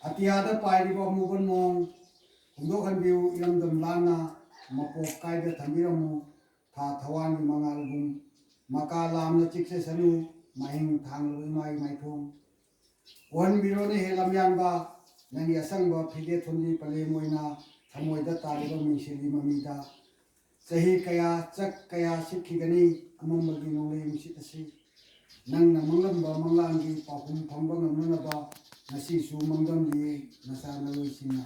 ꯑꯇꯤꯌꯥꯗ ꯄꯥꯏꯔꯤꯕ ꯑꯃꯨꯕ ꯅꯣꯡ ꯍꯣꯡꯗꯣꯛꯍꯟꯕꯤꯌꯨ, ꯏꯔꯝꯗꯝ ꯂꯥꯟꯅ ꯃꯄꯣꯛ ꯀꯥꯏꯗ ꯊꯝꯕꯤꯔꯝꯃꯨ, ꯊꯥ ꯊꯋꯥꯟꯒꯤ ꯃꯉꯥꯜꯒꯨꯝ ꯃꯀꯥ ꯂꯥꯝꯅ ꯆꯤꯛꯆꯁꯅꯨ, ꯃꯍꯤꯡ ꯊꯥꯡꯂꯕ ꯏꯃꯥꯒꯤ ꯃꯥꯏꯊꯣꯡ ꯎꯍꯟꯕꯤꯔꯣꯅꯦ ꯍꯦ ꯂꯝꯌꯥꯟꯕ, ꯅꯪꯒꯤ ꯑꯁꯪꯕ ꯐꯤꯗꯦꯠ ꯊꯣꯟꯕꯤ ꯄꯂꯦꯝ ꯑꯣꯏꯅ ꯊꯃꯣꯏꯗ ꯇꯥꯔꯤꯕ ꯃꯤꯡꯁꯦꯜꯒꯤ ꯃꯃꯤꯗ ꯆꯍꯤ ꯀꯌꯥ ꯆꯛ ꯀꯌꯥ ꯁꯤꯠꯈꯤꯒꯅꯤ ꯑꯃꯝꯕꯒꯤ ꯅꯣꯡꯂꯩ ꯅꯨꯡꯁꯤꯠ ꯑꯁꯤ꯫ ꯅꯪꯅ ꯃꯪꯂꯝꯕ ꯃꯪꯂꯥꯟꯒꯤ ꯄꯥꯎꯈꯨꯝ ꯐꯪꯕ ꯉꯝꯅꯅꯕ ꯉꯁꯤꯁꯨ ꯃꯪꯂꯝꯂꯤ ꯅꯆꯥ ꯅꯔꯣꯏꯁꯤꯡꯅ꯫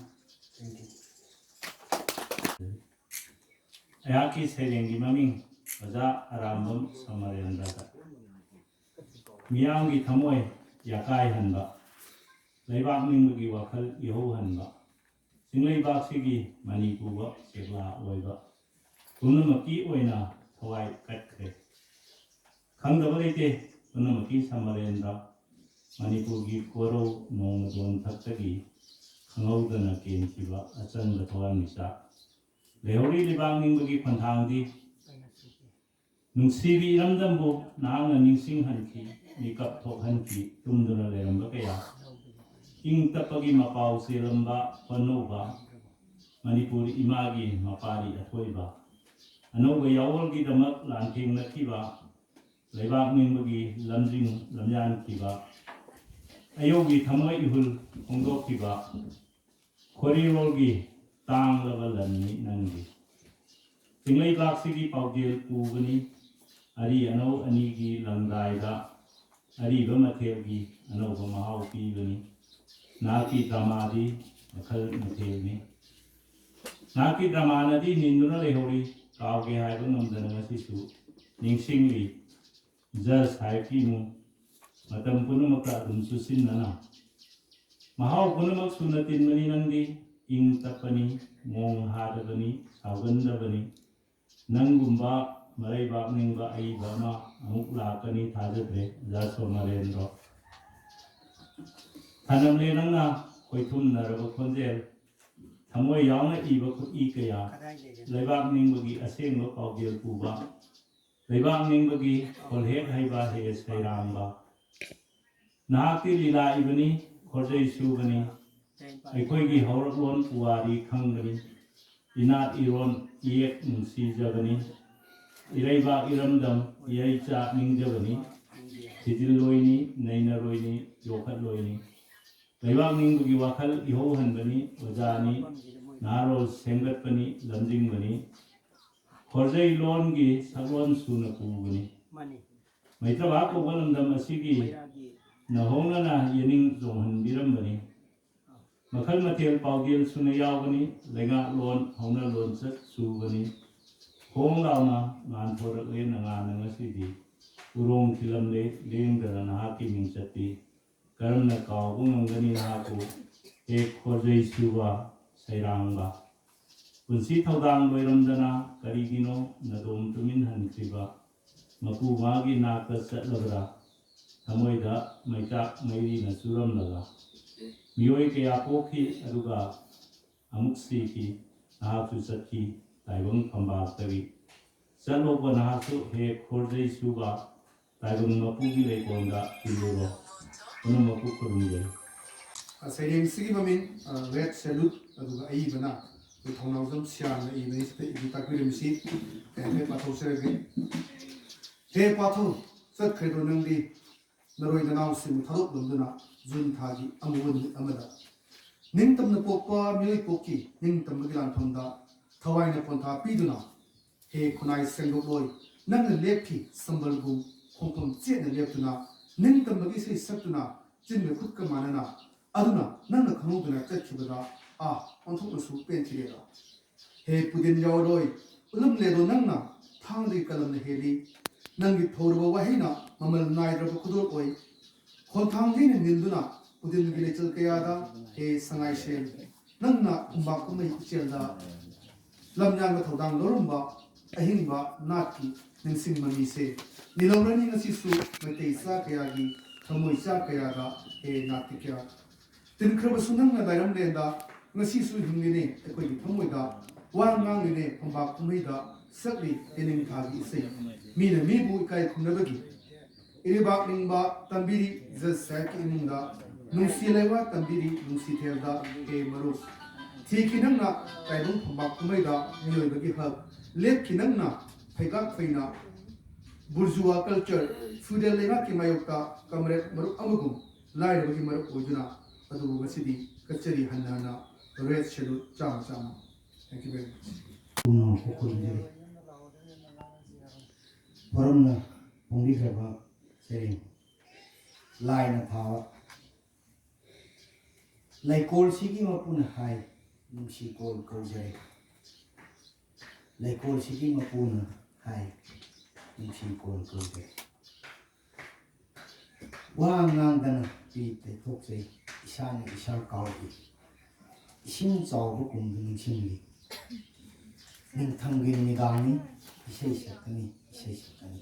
Thank you. ꯑꯩꯍꯥꯛꯀꯤ ꯁꯩꯔꯦꯡꯒꯤ ꯃꯃꯤꯡ ꯑꯣꯖꯥ ꯑꯔꯥꯝꯕꯝ ꯁꯃꯔꯦꯟꯗ꯭ꯔꯗ꯫ ꯃꯤꯌꯥꯝꯒꯤ ꯊꯃꯣꯏ ꯌꯥꯀꯥꯏꯍꯟꯕ, ꯂꯩꯕꯥꯛ ꯅꯤꯡꯕꯒꯤ ꯋꯥꯈꯜ ꯏꯍꯧꯍꯟꯕ, ꯆꯤꯡꯂꯩꯕꯥꯛꯁꯤꯒꯤ ꯃꯅꯤꯄꯨꯔ ꯆꯦꯛꯂꯥ ꯑꯣꯏꯕ ꯄꯨꯝꯅꯃꯛꯀꯤ ꯑꯣꯏꯅ ꯊꯋꯥꯏ ꯀꯠꯈ꯭ꯔꯦ꯫ ꯈꯪꯗꯕ ꯂꯩꯇꯦ ꯄꯨꯝꯅꯃꯛꯀꯤ ꯁꯃꯔꯦꯟꯗ꯭ꯔ, ꯃꯅꯤꯄꯨꯔꯒꯤ ꯀꯣꯔꯧ ꯅꯣꯡꯃꯗꯣꯟ ꯊꯛꯇꯒꯤ ꯈꯪꯍꯧꯗꯅ ꯀꯦꯟꯈꯤꯕ ꯑꯆꯟꯕ ꯊꯋꯥꯟꯃꯤꯆꯥꯛ꯫ ꯂꯩꯍꯧꯔꯤ ꯂꯩꯕꯥꯛ ꯅꯤꯡꯕꯒꯤ ꯈꯣꯟꯊꯥꯡꯗꯤ꯫ ꯅꯨꯡꯁꯤꯕꯤ ꯏꯔꯝꯗꯝꯕꯨ ꯅꯍꯥꯛꯅ ꯅꯤꯡꯁꯤꯡꯍꯟꯈꯤ, ꯃꯤꯀꯞ ꯊꯣꯛꯍꯟꯈꯤ ꯇꯨꯝꯗꯨꯅ ꯂꯩꯔꯝꯕ ꯀꯌꯥ꯫ ꯏꯪ ꯇꯞꯄꯒꯤ ꯃꯄꯥꯎ ꯆꯦꯜꯂꯝꯕ ꯍꯣꯟꯅꯧꯕ, ꯃꯅꯤꯄꯨꯔ ꯏꯃꯥꯒꯤ ꯃꯄꯥꯔꯤ ꯑꯊꯣꯏꯕ꯫ ꯑꯅꯧꯕ ꯌꯥꯑꯣꯜꯒꯤꯗꯃꯛ ꯂꯥꯟꯊꯦꯡꯅꯈꯤꯕ, ꯂꯩꯕꯥꯛ ꯅꯤꯡꯕꯒꯤ ꯂꯝꯖꯤꯡ ꯂꯝꯌꯥꯟꯈꯤꯕ, ꯑꯌꯧꯒꯤ ꯊꯃꯣꯏ ꯏꯍꯨꯜ ꯐꯣꯡꯗꯣꯛꯈꯤꯕ, ꯈꯣꯔꯤꯔꯣꯜꯒꯤ ꯇꯥꯡꯂꯕ ꯂꯟꯅꯤ ꯅꯪꯗꯤ꯫ ꯆꯤꯡꯂꯩꯕꯥꯛꯁꯤꯒꯤ ꯄꯥꯎꯖꯦꯜ ꯄꯨꯕꯅꯤ, ꯑꯔꯤ ꯑꯅꯧ ꯑꯅꯤꯒꯤ ꯂꯪꯗꯥꯏꯗ ꯑꯔꯤꯕ ꯃꯊꯦꯜꯒꯤ ꯑꯅꯧꯕ ꯃꯍꯥꯎ ꯄꯤꯕꯅꯤ꯫ ꯅꯍꯥꯛꯀꯤ ꯗ꯭ꯔꯃꯥꯗꯤ ꯃꯈꯜ ꯃꯊꯦꯜꯅꯤ꯫ ꯅꯍꯥꯛꯀꯤ ꯗ꯭ꯔꯃꯥꯅꯗꯤ ꯅꯤꯟꯗꯨꯅ ꯂꯩꯍꯧꯔꯤ, ꯀꯥꯎꯒꯦ ꯍꯥꯏꯕ ꯉꯝꯗꯅ ꯉꯁꯤꯁꯨ ꯅꯤꯡꯁꯤꯡꯂꯤ꯫ ꯖꯁ ꯍꯥꯏꯔꯛꯈꯤꯅꯨ, ꯃꯇꯝ ꯄꯨꯝꯅꯃꯛꯇ ꯑꯗꯨꯝ ꯆꯨꯁꯤꯟꯅꯅ꯫ ꯃꯍꯥꯎ ꯄꯨꯝꯅꯃꯛ ꯁꯨꯅ ꯇꯤꯟꯕꯅꯤ ꯅꯪꯗꯤ, ꯏꯪ ꯇꯞꯄꯅꯤ, ꯃꯣꯡ ꯍꯥꯗꯕꯅꯤ, ꯁꯥꯎꯒꯟꯗꯕꯅꯤ꯫ ꯅꯪꯒꯨꯝꯕ ꯃꯔꯩꯕꯥꯛ ꯅꯤꯡꯕ ꯑꯏꯕ ꯑꯃ ꯑꯃꯨꯛ ꯂꯥꯛꯀꯅꯤ ꯊꯥꯖꯗ꯭ꯔꯦ, ꯑꯣꯖꯥ ꯁꯣꯃꯔꯦꯟꯗ꯭ꯔꯣ꯫ ꯊꯅꯝꯂꯦ ꯅꯪꯅ ꯈꯣꯏꯊꯨꯝꯅꯔꯕ ꯈꯣꯟꯖꯦꯜ, ꯊꯃꯣꯏ ꯌꯥꯎꯅ ꯏꯕ ꯈꯨꯠꯏ ꯀꯌꯥ, ꯂꯩꯕꯥꯛ ꯅꯤꯡꯕꯒꯤ ꯑꯁꯦꯡꯕ ꯄꯥꯎꯖꯦꯜ ꯄꯨꯕ, ꯂꯩꯕꯥꯛ ꯅꯤꯡꯕꯒꯤ ꯈꯣꯜꯍꯦꯛ ꯍꯩꯕ ꯍꯦ ꯁꯩꯔꯥꯡꯕ꯫ ꯅꯍꯥꯛꯇꯤ ꯂꯤꯂꯥ ꯏꯕꯅꯤ, ꯈꯣꯔꯖꯩ ꯁꯨꯕꯅꯤ, ꯑꯩꯈꯣꯏꯒꯤ ꯍꯧꯔꯛꯂꯣꯟ ꯄꯨꯋꯥꯔꯤ ꯈꯪꯕꯅꯤ꯫ ꯏꯅꯥꯠ ꯏꯔꯣꯟ ꯏꯌꯦꯛ ꯅꯨꯡꯁꯤꯖꯕꯅꯤ꯫ ꯏꯔꯩꯕꯥꯛ ꯏꯔꯝꯗꯝ ꯏꯌꯩꯆꯥ ꯅꯤꯡꯖꯕꯅꯤ꯫ ꯊꯤꯖꯤꯜꯂꯣꯏꯅꯤ, ꯅꯩꯅꯔꯣꯏꯅꯤ, ꯌꯣꯛꯈꯠꯂꯣꯏꯅꯤ꯫ ꯂꯩꯕꯥꯛ ꯅꯤꯡꯕꯒꯤ ꯋꯥꯈꯜ ꯏꯍꯧꯍꯟꯕꯅꯤ, ꯑꯣꯖꯥꯅꯤ, ꯅꯍꯥꯔꯣꯜ ꯁꯦꯝꯒꯠꯄꯅꯤ, ꯂꯝꯖꯤꯡꯕꯅꯤ꯫ ꯈꯣꯔꯖꯩ ꯂꯣꯟꯒꯤ ꯁꯛꯂꯣꯟ ꯁꯨꯅ ꯄꯨꯕꯅꯤ꯫ ꯃꯩꯇ꯭ꯔꯕꯥ ꯀꯧꯕ ꯂꯝꯗꯝ ꯑꯁꯤꯒꯤ ꯅꯍꯧꯅꯅ ꯌꯦꯅꯤꯡ ꯆꯣꯡꯍꯟꯕꯤꯔꯝꯕꯅꯤ꯫ ꯃꯈꯜ ꯃꯊꯦꯜ ꯄꯥꯎꯖꯦꯜ ꯁꯨꯅ ꯌꯥꯎꯒꯅꯤ꯫ ꯂꯩꯉꯥꯛꯂꯣꯟ ꯍꯧꯅ ꯂꯣꯟꯆꯠ ꯁꯨꯕꯅꯤ꯫ ꯈꯣꯡ ꯂꯥꯎꯅ ꯉꯥꯟꯊꯣꯔꯛꯂꯦ ꯅꯉꯥꯟꯅ ꯉꯁꯤꯗꯤ꯫ ꯎꯔꯣꯡ ꯊꯤꯜꯂꯝꯂꯦ ꯂꯦꯡꯗꯅ ꯅꯍꯥꯛꯀꯤ ꯃꯤꯡꯆꯠꯇꯤ꯫ ꯀꯔꯝꯅ ꯀꯥꯎꯕ ꯉꯝꯒꯅꯤ ꯅꯍꯥꯛꯄꯨ? ꯍꯦꯛ ꯈꯣꯔꯖꯩ ꯁꯨꯕ ꯁꯩꯔꯥꯡꯕ꯫ ꯄꯨꯟꯁꯤ ꯊꯧꯗꯥꯡ ꯂꯣꯏꯔꯝꯗꯅ ꯀꯔꯤꯒꯤꯅꯣ ꯅꯗꯣꯝ ꯇꯨꯃꯤꯟ ꯍꯟꯈ꯭ꯔꯤꯕ? ꯃꯄꯨ ꯃꯥꯒꯤ ꯅꯥꯛꯇ ꯆꯠꯂꯕ꯭ꯔꯥ? ꯊꯃꯣꯏꯗ ꯃꯩꯆꯥꯛ ꯃꯩꯔꯤꯅ ꯆꯨꯔꯝꯂꯒ꯫ ꯃꯤꯑꯣꯏ ꯀꯌꯥ ꯄꯣꯛꯈꯤ ꯑꯗꯨꯒ ꯑꯃꯨꯛ ꯁꯤꯈꯤ꯫ ꯅꯍꯥꯛꯁꯨ ꯆꯠꯈꯤ ꯇꯥꯏꯕꯪ ꯐꯝꯕꯥꯛꯇꯒꯤ꯫ ꯆꯠꯂꯣꯀꯣ ꯅꯍꯥꯛꯁꯨ ꯍꯦꯛ ꯈꯣꯔꯖꯩ ꯁꯨꯕ ꯇꯥꯏꯕꯪ ꯃꯄꯨꯒꯤ ꯂꯩꯀꯣꯜꯗ ꯇꯤꯜꯂꯨꯔꯣ꯫ ꯄꯨꯝꯅꯃꯛꯄꯨ ꯈꯨꯔꯨꯝꯖꯔꯤ꯫ ꯁꯩꯔꯦꯡꯁꯤꯒꯤ ꯃꯃꯤꯡ ꯔꯦꯠ ꯁꯦꯂꯨꯠ, ꯑꯗꯨꯒ ꯑꯏꯕꯅ ꯑꯩꯈꯣꯏ ꯊꯧꯅꯥꯎꯖꯝ ꯁꯤꯌꯥꯝꯅ ꯏꯕꯅꯤ꯫ ꯁꯤꯗ ꯏꯕꯤ ꯇꯥꯛꯄꯤꯔꯝꯃꯤꯁꯤ ꯑꯩ ꯍꯥꯏꯐꯦꯠ ꯄꯥꯊꯣꯛꯆꯔꯒꯦ꯫ ꯍꯦ ꯄꯥꯊꯧ, ꯆꯠꯈ꯭ꯔꯦꯗꯣ ꯅꯪꯗꯤ ꯅꯔꯣꯏ ꯅꯅꯥꯎꯁꯤꯡ ꯊꯥꯗꯣꯛꯂꯝꯗꯨꯅ ꯖꯨꯟ ꯊꯥꯒꯤ ꯑꯃꯨꯕ ꯅꯨꯃꯤꯠ ꯑꯃꯗ꯫ ꯅꯤꯡꯇꯝꯅ ꯄꯣꯛꯄ ꯃꯤꯑꯣꯏ ꯄꯣꯛꯀꯤ ꯅꯤꯡꯇꯝꯕꯒꯤ ꯂꯥꯟꯐꯝꯗ ꯊꯋꯥꯏꯅ ꯄꯣꯟꯊꯥ ꯄꯤꯗꯨꯅ ꯍꯦ ꯈꯨꯟꯅꯥꯏ ꯁꯦꯡꯗꯣꯛꯂꯣꯏ, ꯅꯪꯅ ꯂꯦꯞꯈꯤ ꯁꯝꯕꯜꯒꯨꯝ ꯈꯣꯡꯐꯝ ꯆꯦꯠꯅ ꯂꯦꯞꯇꯨꯅ ꯅꯤꯡꯇꯝꯕꯒꯤ ꯏꯁꯩ ꯁꯛꯇꯨꯅ ꯆꯤꯟꯒ ꯈꯨꯠꯀ ꯃꯥꯟꯅꯅ꯫ ꯑꯗꯨꯅ ꯅꯪꯅ ꯈꯪꯍꯧꯗꯅ ꯆꯠꯈꯤꯕꯗ ꯑꯥ ꯑꯣꯟꯊꯣꯛꯅꯁꯨ ꯄꯦꯟꯈꯤꯗꯦꯗ꯫ ꯍꯦ ꯄꯨꯗꯤꯟ ꯌꯥꯎꯔꯣꯏ, ꯎꯠꯂꯝꯂꯦꯗꯣ ꯅꯪꯅ ꯊꯥꯡꯗꯒꯤ ꯀꯂꯝꯅ ꯍꯦꯜꯂꯤ꯫ ꯅꯪꯒꯤ ꯊꯧꯔꯕ ꯋꯥꯍꯩꯅ ꯃꯃꯜ ꯅꯥꯏꯗ꯭ꯔꯕ ꯈꯨꯗꯣꯜ ꯑꯣꯏ꯫ ꯈꯣꯟꯊꯥꯡ ꯂꯤꯅ ꯅꯤꯟꯗꯨꯅ ꯄꯨꯗꯤꯟꯒꯤ ꯂꯩꯆꯜ ꯀꯌꯥꯗ ꯍꯦ ꯁꯉꯥꯏꯁꯦꯜ, ꯅꯪꯅ ꯐꯝꯕꯥꯛ ꯀꯨꯝꯍꯩ ꯏꯆꯦꯜꯗ ꯂꯝꯌꯥꯟꯕ ꯊꯧꯗꯥꯡ ꯂꯧꯔꯝꯕ ꯑꯍꯤꯡꯕ ꯅꯥꯠꯀꯤ ꯅꯤꯡꯁꯤꯡ ꯃꯃꯤꯁꯦ ꯅꯤꯜꯍꯧꯔꯅꯤ ꯉꯁꯤꯁꯨ ꯃꯩꯇꯩ ꯏꯆꯥ ꯀꯌꯥꯒꯤ ꯊꯃꯣꯏ ꯏꯆꯥ ꯀꯌꯥꯗ꯫ ꯍꯦ ꯅꯥꯠꯀꯤ ꯀꯌꯥ ꯇꯤꯟꯈ꯭ꯔꯕꯁꯨ ꯅꯪꯅ ꯂꯥꯏꯔꯝꯂꯦꯟꯗ ꯉꯁꯤꯁꯨ ꯍꯤꯡꯂꯤꯅꯦ ꯑꯩꯈꯣꯏꯒꯤ ꯊꯃꯣꯏꯗ꯫ ꯋꯥ ꯉꯥꯡꯂꯤꯅꯦ ꯐꯝꯕꯥꯛ ꯀꯨꯝꯍꯩꯗ ꯁꯛꯂꯤ ꯌꯦꯅꯤꯡꯊꯥꯒꯤ ꯏꯁꯩ꯫ ꯃꯤꯅ ꯃꯤꯕꯨ ꯏꯀꯥꯏ ꯈꯨꯝꯅꯕꯒꯤ ꯏꯔꯩꯕꯥꯛ ꯅꯤꯡꯕ ꯇꯝꯕꯤꯔꯤ ꯖꯁ ꯁꯥꯍꯦꯕꯀꯤ ꯏꯃꯨꯡꯗ꯫ ꯅꯨꯡꯁꯤ ꯂꯩꯋꯥ ꯇꯝꯕꯤꯔꯤ ꯅꯨꯡꯁꯤ ꯊꯦꯜꯗ ꯀꯦ ꯃꯔꯨꯞ꯫ ꯊꯤꯈꯤ ꯅꯪꯅ ꯇꯥꯏꯕꯪ ꯐꯝꯕꯥꯛ ꯀꯨꯝꯍꯩꯗ ꯃꯤꯑꯣꯏꯕꯒꯤ ꯍꯛ꯫ ꯂꯦꯞꯈꯤ ꯅꯪꯅ ꯐꯩꯒꯥꯛ ꯐꯩꯅ bourgeois culture, feudal ꯂꯩꯉꯥꯛꯀꯤ ꯃꯥꯌꯣꯛꯇ comrade ꯃꯔꯨꯞ ꯑꯃꯒꯨꯝ ꯂꯥꯏꯔꯕꯒꯤ ꯃꯔꯨꯞ ꯑꯣꯏꯗꯨꯅ꯫ ꯑꯗꯨꯕꯨ ꯉꯁꯤꯗꯤ ꯀꯠꯆꯔꯤ ꯍꯟꯅ ꯍꯟꯅ red salute ꯆꯥꯝꯃ ꯆꯥꯝꯃ꯫ Thank you very much꯫ ꯄꯨꯝꯅꯃꯛꯄꯨ ꯈꯨꯔꯨꯝꯖꯔꯤ꯫ ꯐꯣꯔꯝꯅ ꯐꯣꯡꯕꯤꯈ꯭ꯔꯕ ꯁꯩꯔꯦꯡ ꯂꯥꯏꯅ ꯊꯥꯕ꯫ ꯂꯩꯀꯣꯜꯁꯤꯒꯤ ꯃꯄꯨꯅ ꯍꯥꯏ, ꯅꯨꯡꯁꯤ ꯀꯣꯜ ꯀꯧꯖꯔꯦ꯫ ꯂꯩꯀꯣꯜꯁꯤꯒꯤ ꯃꯄꯨꯅ ꯍꯥꯏ, ꯅꯨꯡꯁꯤ ꯀꯣꯜ ꯀꯧꯖꯔꯦ꯫ ꯋꯥ ꯉꯥꯡꯗꯅ ꯄꯤ ꯇꯩꯊꯣꯛꯆꯩ, ꯏꯁꯥꯅ ꯏꯁꯥ ꯀꯥꯎꯏ꯫ ꯏꯁꯤꯡ ꯆꯥꯎꯕ ꯀꯨꯝꯗ ꯅꯤꯡꯁꯤꯡꯂꯤ꯫ ꯅꯤꯡꯊꯝꯒꯤ ꯅꯨꯃꯤꯗꯥꯡꯅꯤ, ꯏꯁꯩ ꯁꯛꯀꯅꯤ, ꯏꯁꯩ ꯁꯛꯀꯅꯤ꯫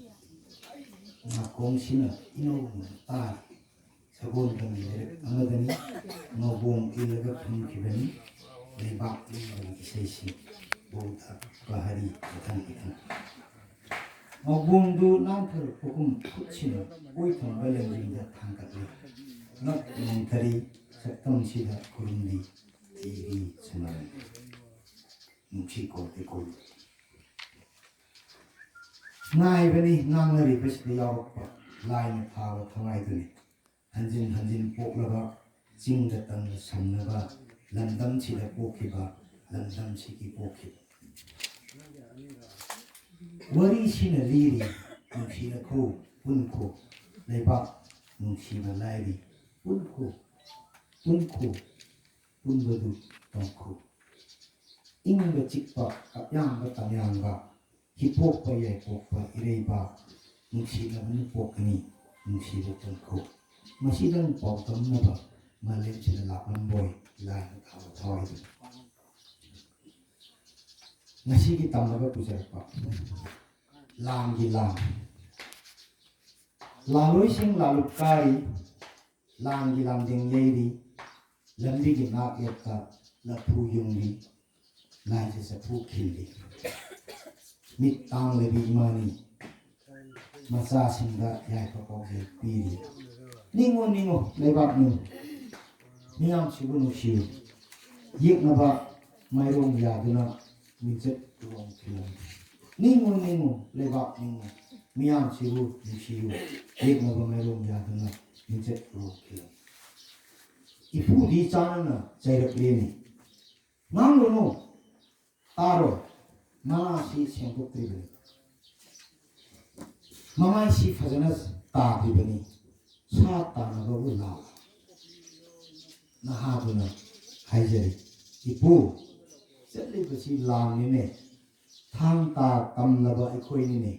ꯅꯥꯀꯣꯡꯁꯤꯅ ꯏꯅꯧꯅ ꯇꯥꯔꯤ꯫ ꯁꯒꯣꯜꯕꯟꯒꯤ ꯂꯩꯔꯛ ꯑꯃꯗꯅꯤ ꯉꯧꯕꯣꯡ ꯏꯜꯂꯒ ꯐꯝꯈꯤꯕꯅꯤ꯫ ꯂꯩꯕꯥꯛ ꯂꯨꯝꯕꯒꯤ ꯏꯁꯩꯁꯤꯡ ꯕꯧꯗ ꯀꯍꯔꯤ ꯃꯊꯪ ꯃꯊꯪ꯫ ꯉꯧꯕꯣꯡꯗꯨ ꯅꯥꯟꯊꯔꯛꯄꯒꯨꯝ ꯈꯨꯠꯁꯤꯅ ꯑꯣꯏꯊꯪꯕ ꯂꯦꯡꯖꯨꯝꯗ ꯊꯥꯡꯒꯠꯂꯤ꯫ ꯉꯛ ꯅꯣꯡꯊꯔꯤ ꯁꯛꯇꯝꯁꯤꯗ ꯈꯨꯔꯨꯝꯂꯤ ꯊꯤꯔꯤ ꯁꯨꯃꯔꯟ꯫ ꯅꯨꯡꯁꯤ ꯀꯣꯜ ꯂꯩꯀꯣꯜ꯫ ꯉꯥꯏꯕꯅꯤ ꯉꯥꯡꯅꯔꯤꯕꯁꯤꯗ ꯌꯥꯎꯔꯛꯄ ꯂꯥꯏꯅ ꯊꯥꯕ ꯊꯋꯥꯏꯗꯨꯅꯤ꯫ ꯍꯟꯖꯤꯟ ꯍꯟꯖꯤꯟ ꯄꯣꯛꯂꯕ ꯆꯤꯡꯗ ꯇꯝꯅ ꯁꯝꯅꯕ ꯂꯝꯗꯝꯁꯤꯗ ꯄꯣꯛꯈꯤꯕ ꯂꯝꯗꯝꯁꯤꯒꯤ ꯄꯣꯛꯈꯤꯕ꯫ ꯋꯥꯔꯤꯁꯤꯅ ꯂꯤꯔꯤ ꯅꯨꯡꯁꯤꯅꯈꯣ ꯄꯨꯟꯈꯣ ꯂꯩꯕꯥꯛ ꯅꯨꯡꯁꯤꯕ ꯂꯥꯏꯔꯤ ꯄꯨꯟꯈꯣ ꯄꯨꯟꯈꯣ ꯄꯨꯟꯕꯗꯨ ꯇꯝꯈꯣ꯫ ꯏꯪꯕ ꯆꯤꯛꯄ ꯀꯞꯌꯥꯡꯕ ꯇꯝꯌꯥꯡꯕ ꯍꯤꯄꯣꯛꯄ ꯌꯥꯏꯄꯣꯛꯄ ꯏꯔꯩꯕꯥꯛ ꯅꯨꯡꯁꯤꯅꯕꯅ ꯄꯣꯛꯀꯅꯤ ꯅꯨꯡꯁꯤꯕ ꯇꯝꯈꯣ꯫ ꯃꯁꯤꯗꯪ ꯄꯥꯎꯗꯝꯅꯕ ꯃꯥꯂꯦꯝꯁꯤꯗ ꯂꯥꯛꯂꯝꯕꯣꯏ ꯂꯥꯏꯅ ꯊꯥꯕ ꯊꯋꯥꯏꯗꯨꯅ꯫ ꯉꯁꯤꯒꯤ ꯇꯝꯅꯕ ꯄꯨꯖꯔꯛꯄ ꯂꯥꯟꯒꯤ ꯂꯥꯟ꯫ ꯂꯥꯜꯂꯣꯏꯁꯤꯡ ꯂꯥꯂꯨꯞ ꯀꯥꯔꯤ, ꯂꯥꯟꯒꯤ ꯂꯥꯟꯗꯦꯡ ꯌꯩꯔꯤ, ꯂꯝꯕꯤꯒꯤ ꯅꯥꯛ ꯌꯦꯠꯇ ꯂꯐꯨ ꯌꯨꯡꯂꯤ, ꯂꯥꯏꯁꯦ ꯆꯐꯨ ꯈꯤꯜꯂꯤ꯫ ꯃꯤꯠ ꯇꯥꯡꯂꯕꯤ ꯏꯃꯥꯅꯤ ꯃꯆꯥꯁꯤꯡꯗ ꯌꯥꯏꯐ ꯄꯥꯎꯖꯦꯜ ꯄꯤꯔꯤ꯫ ꯅꯤꯡꯉꯨ ꯅꯤꯡꯉꯨ ꯂꯩꯕꯥꯛ ꯅꯤꯡꯉꯨ, ꯃꯤꯌꯥꯝꯁꯤꯕꯨ ꯅꯨꯡꯁꯤꯌꯨ, ꯌꯦꯛꯅꯕ ꯃꯥꯏꯔꯣꯡ ꯌꯥꯗꯨꯅ ꯃꯤꯡꯆꯠ ꯎꯔꯣꯡ ꯈꯤꯜꯂꯝꯃꯤ꯫ ꯅꯤꯡꯉꯨ ꯅꯤꯡꯉꯨ ꯂꯩꯕꯥꯛ ꯅꯤꯡꯉꯨ, ꯃꯤꯌꯥꯝꯁꯤꯕꯨ ꯅꯨꯡꯁꯤꯌꯨ, ꯌꯦꯛꯅꯕ ꯃꯥꯏꯔꯣꯡ ꯌꯥꯗꯨꯅ ꯃꯤꯡꯆꯠ ꯎꯔꯣꯡ ꯈꯤꯜꯂꯝꯃꯤ꯫ ꯏꯄꯨꯗꯤ ꯆꯥꯟꯅꯅ ꯆꯩꯔꯛꯂꯦꯅꯦ, ꯉꯥꯡꯂꯨꯅꯨ, ꯇꯥꯔꯣ, ꯃꯅꯥꯁꯤ ꯁꯦꯡꯗꯣꯛꯇ꯭ꯔꯤꯕꯅꯤ, ꯃꯃꯥꯏꯁꯤ ꯐꯖꯅ ꯇꯥꯗ꯭ꯔꯤꯕꯅꯤ, ꯁꯥ ꯇꯥꯅꯕꯕꯨ ꯂꯥꯛꯑꯣ꯫ ꯅꯍꯥꯗꯨꯅ ꯍꯥꯏꯖꯔꯤ, ꯏꯄꯨ, ꯆꯠꯂꯤꯕꯁꯤ ꯂꯥꯟꯅꯤꯅꯦ, ꯊꯥꯡ ꯇꯥ ꯇꯝꯂꯕ ꯑꯩꯈꯣꯏꯅꯤꯅꯦ,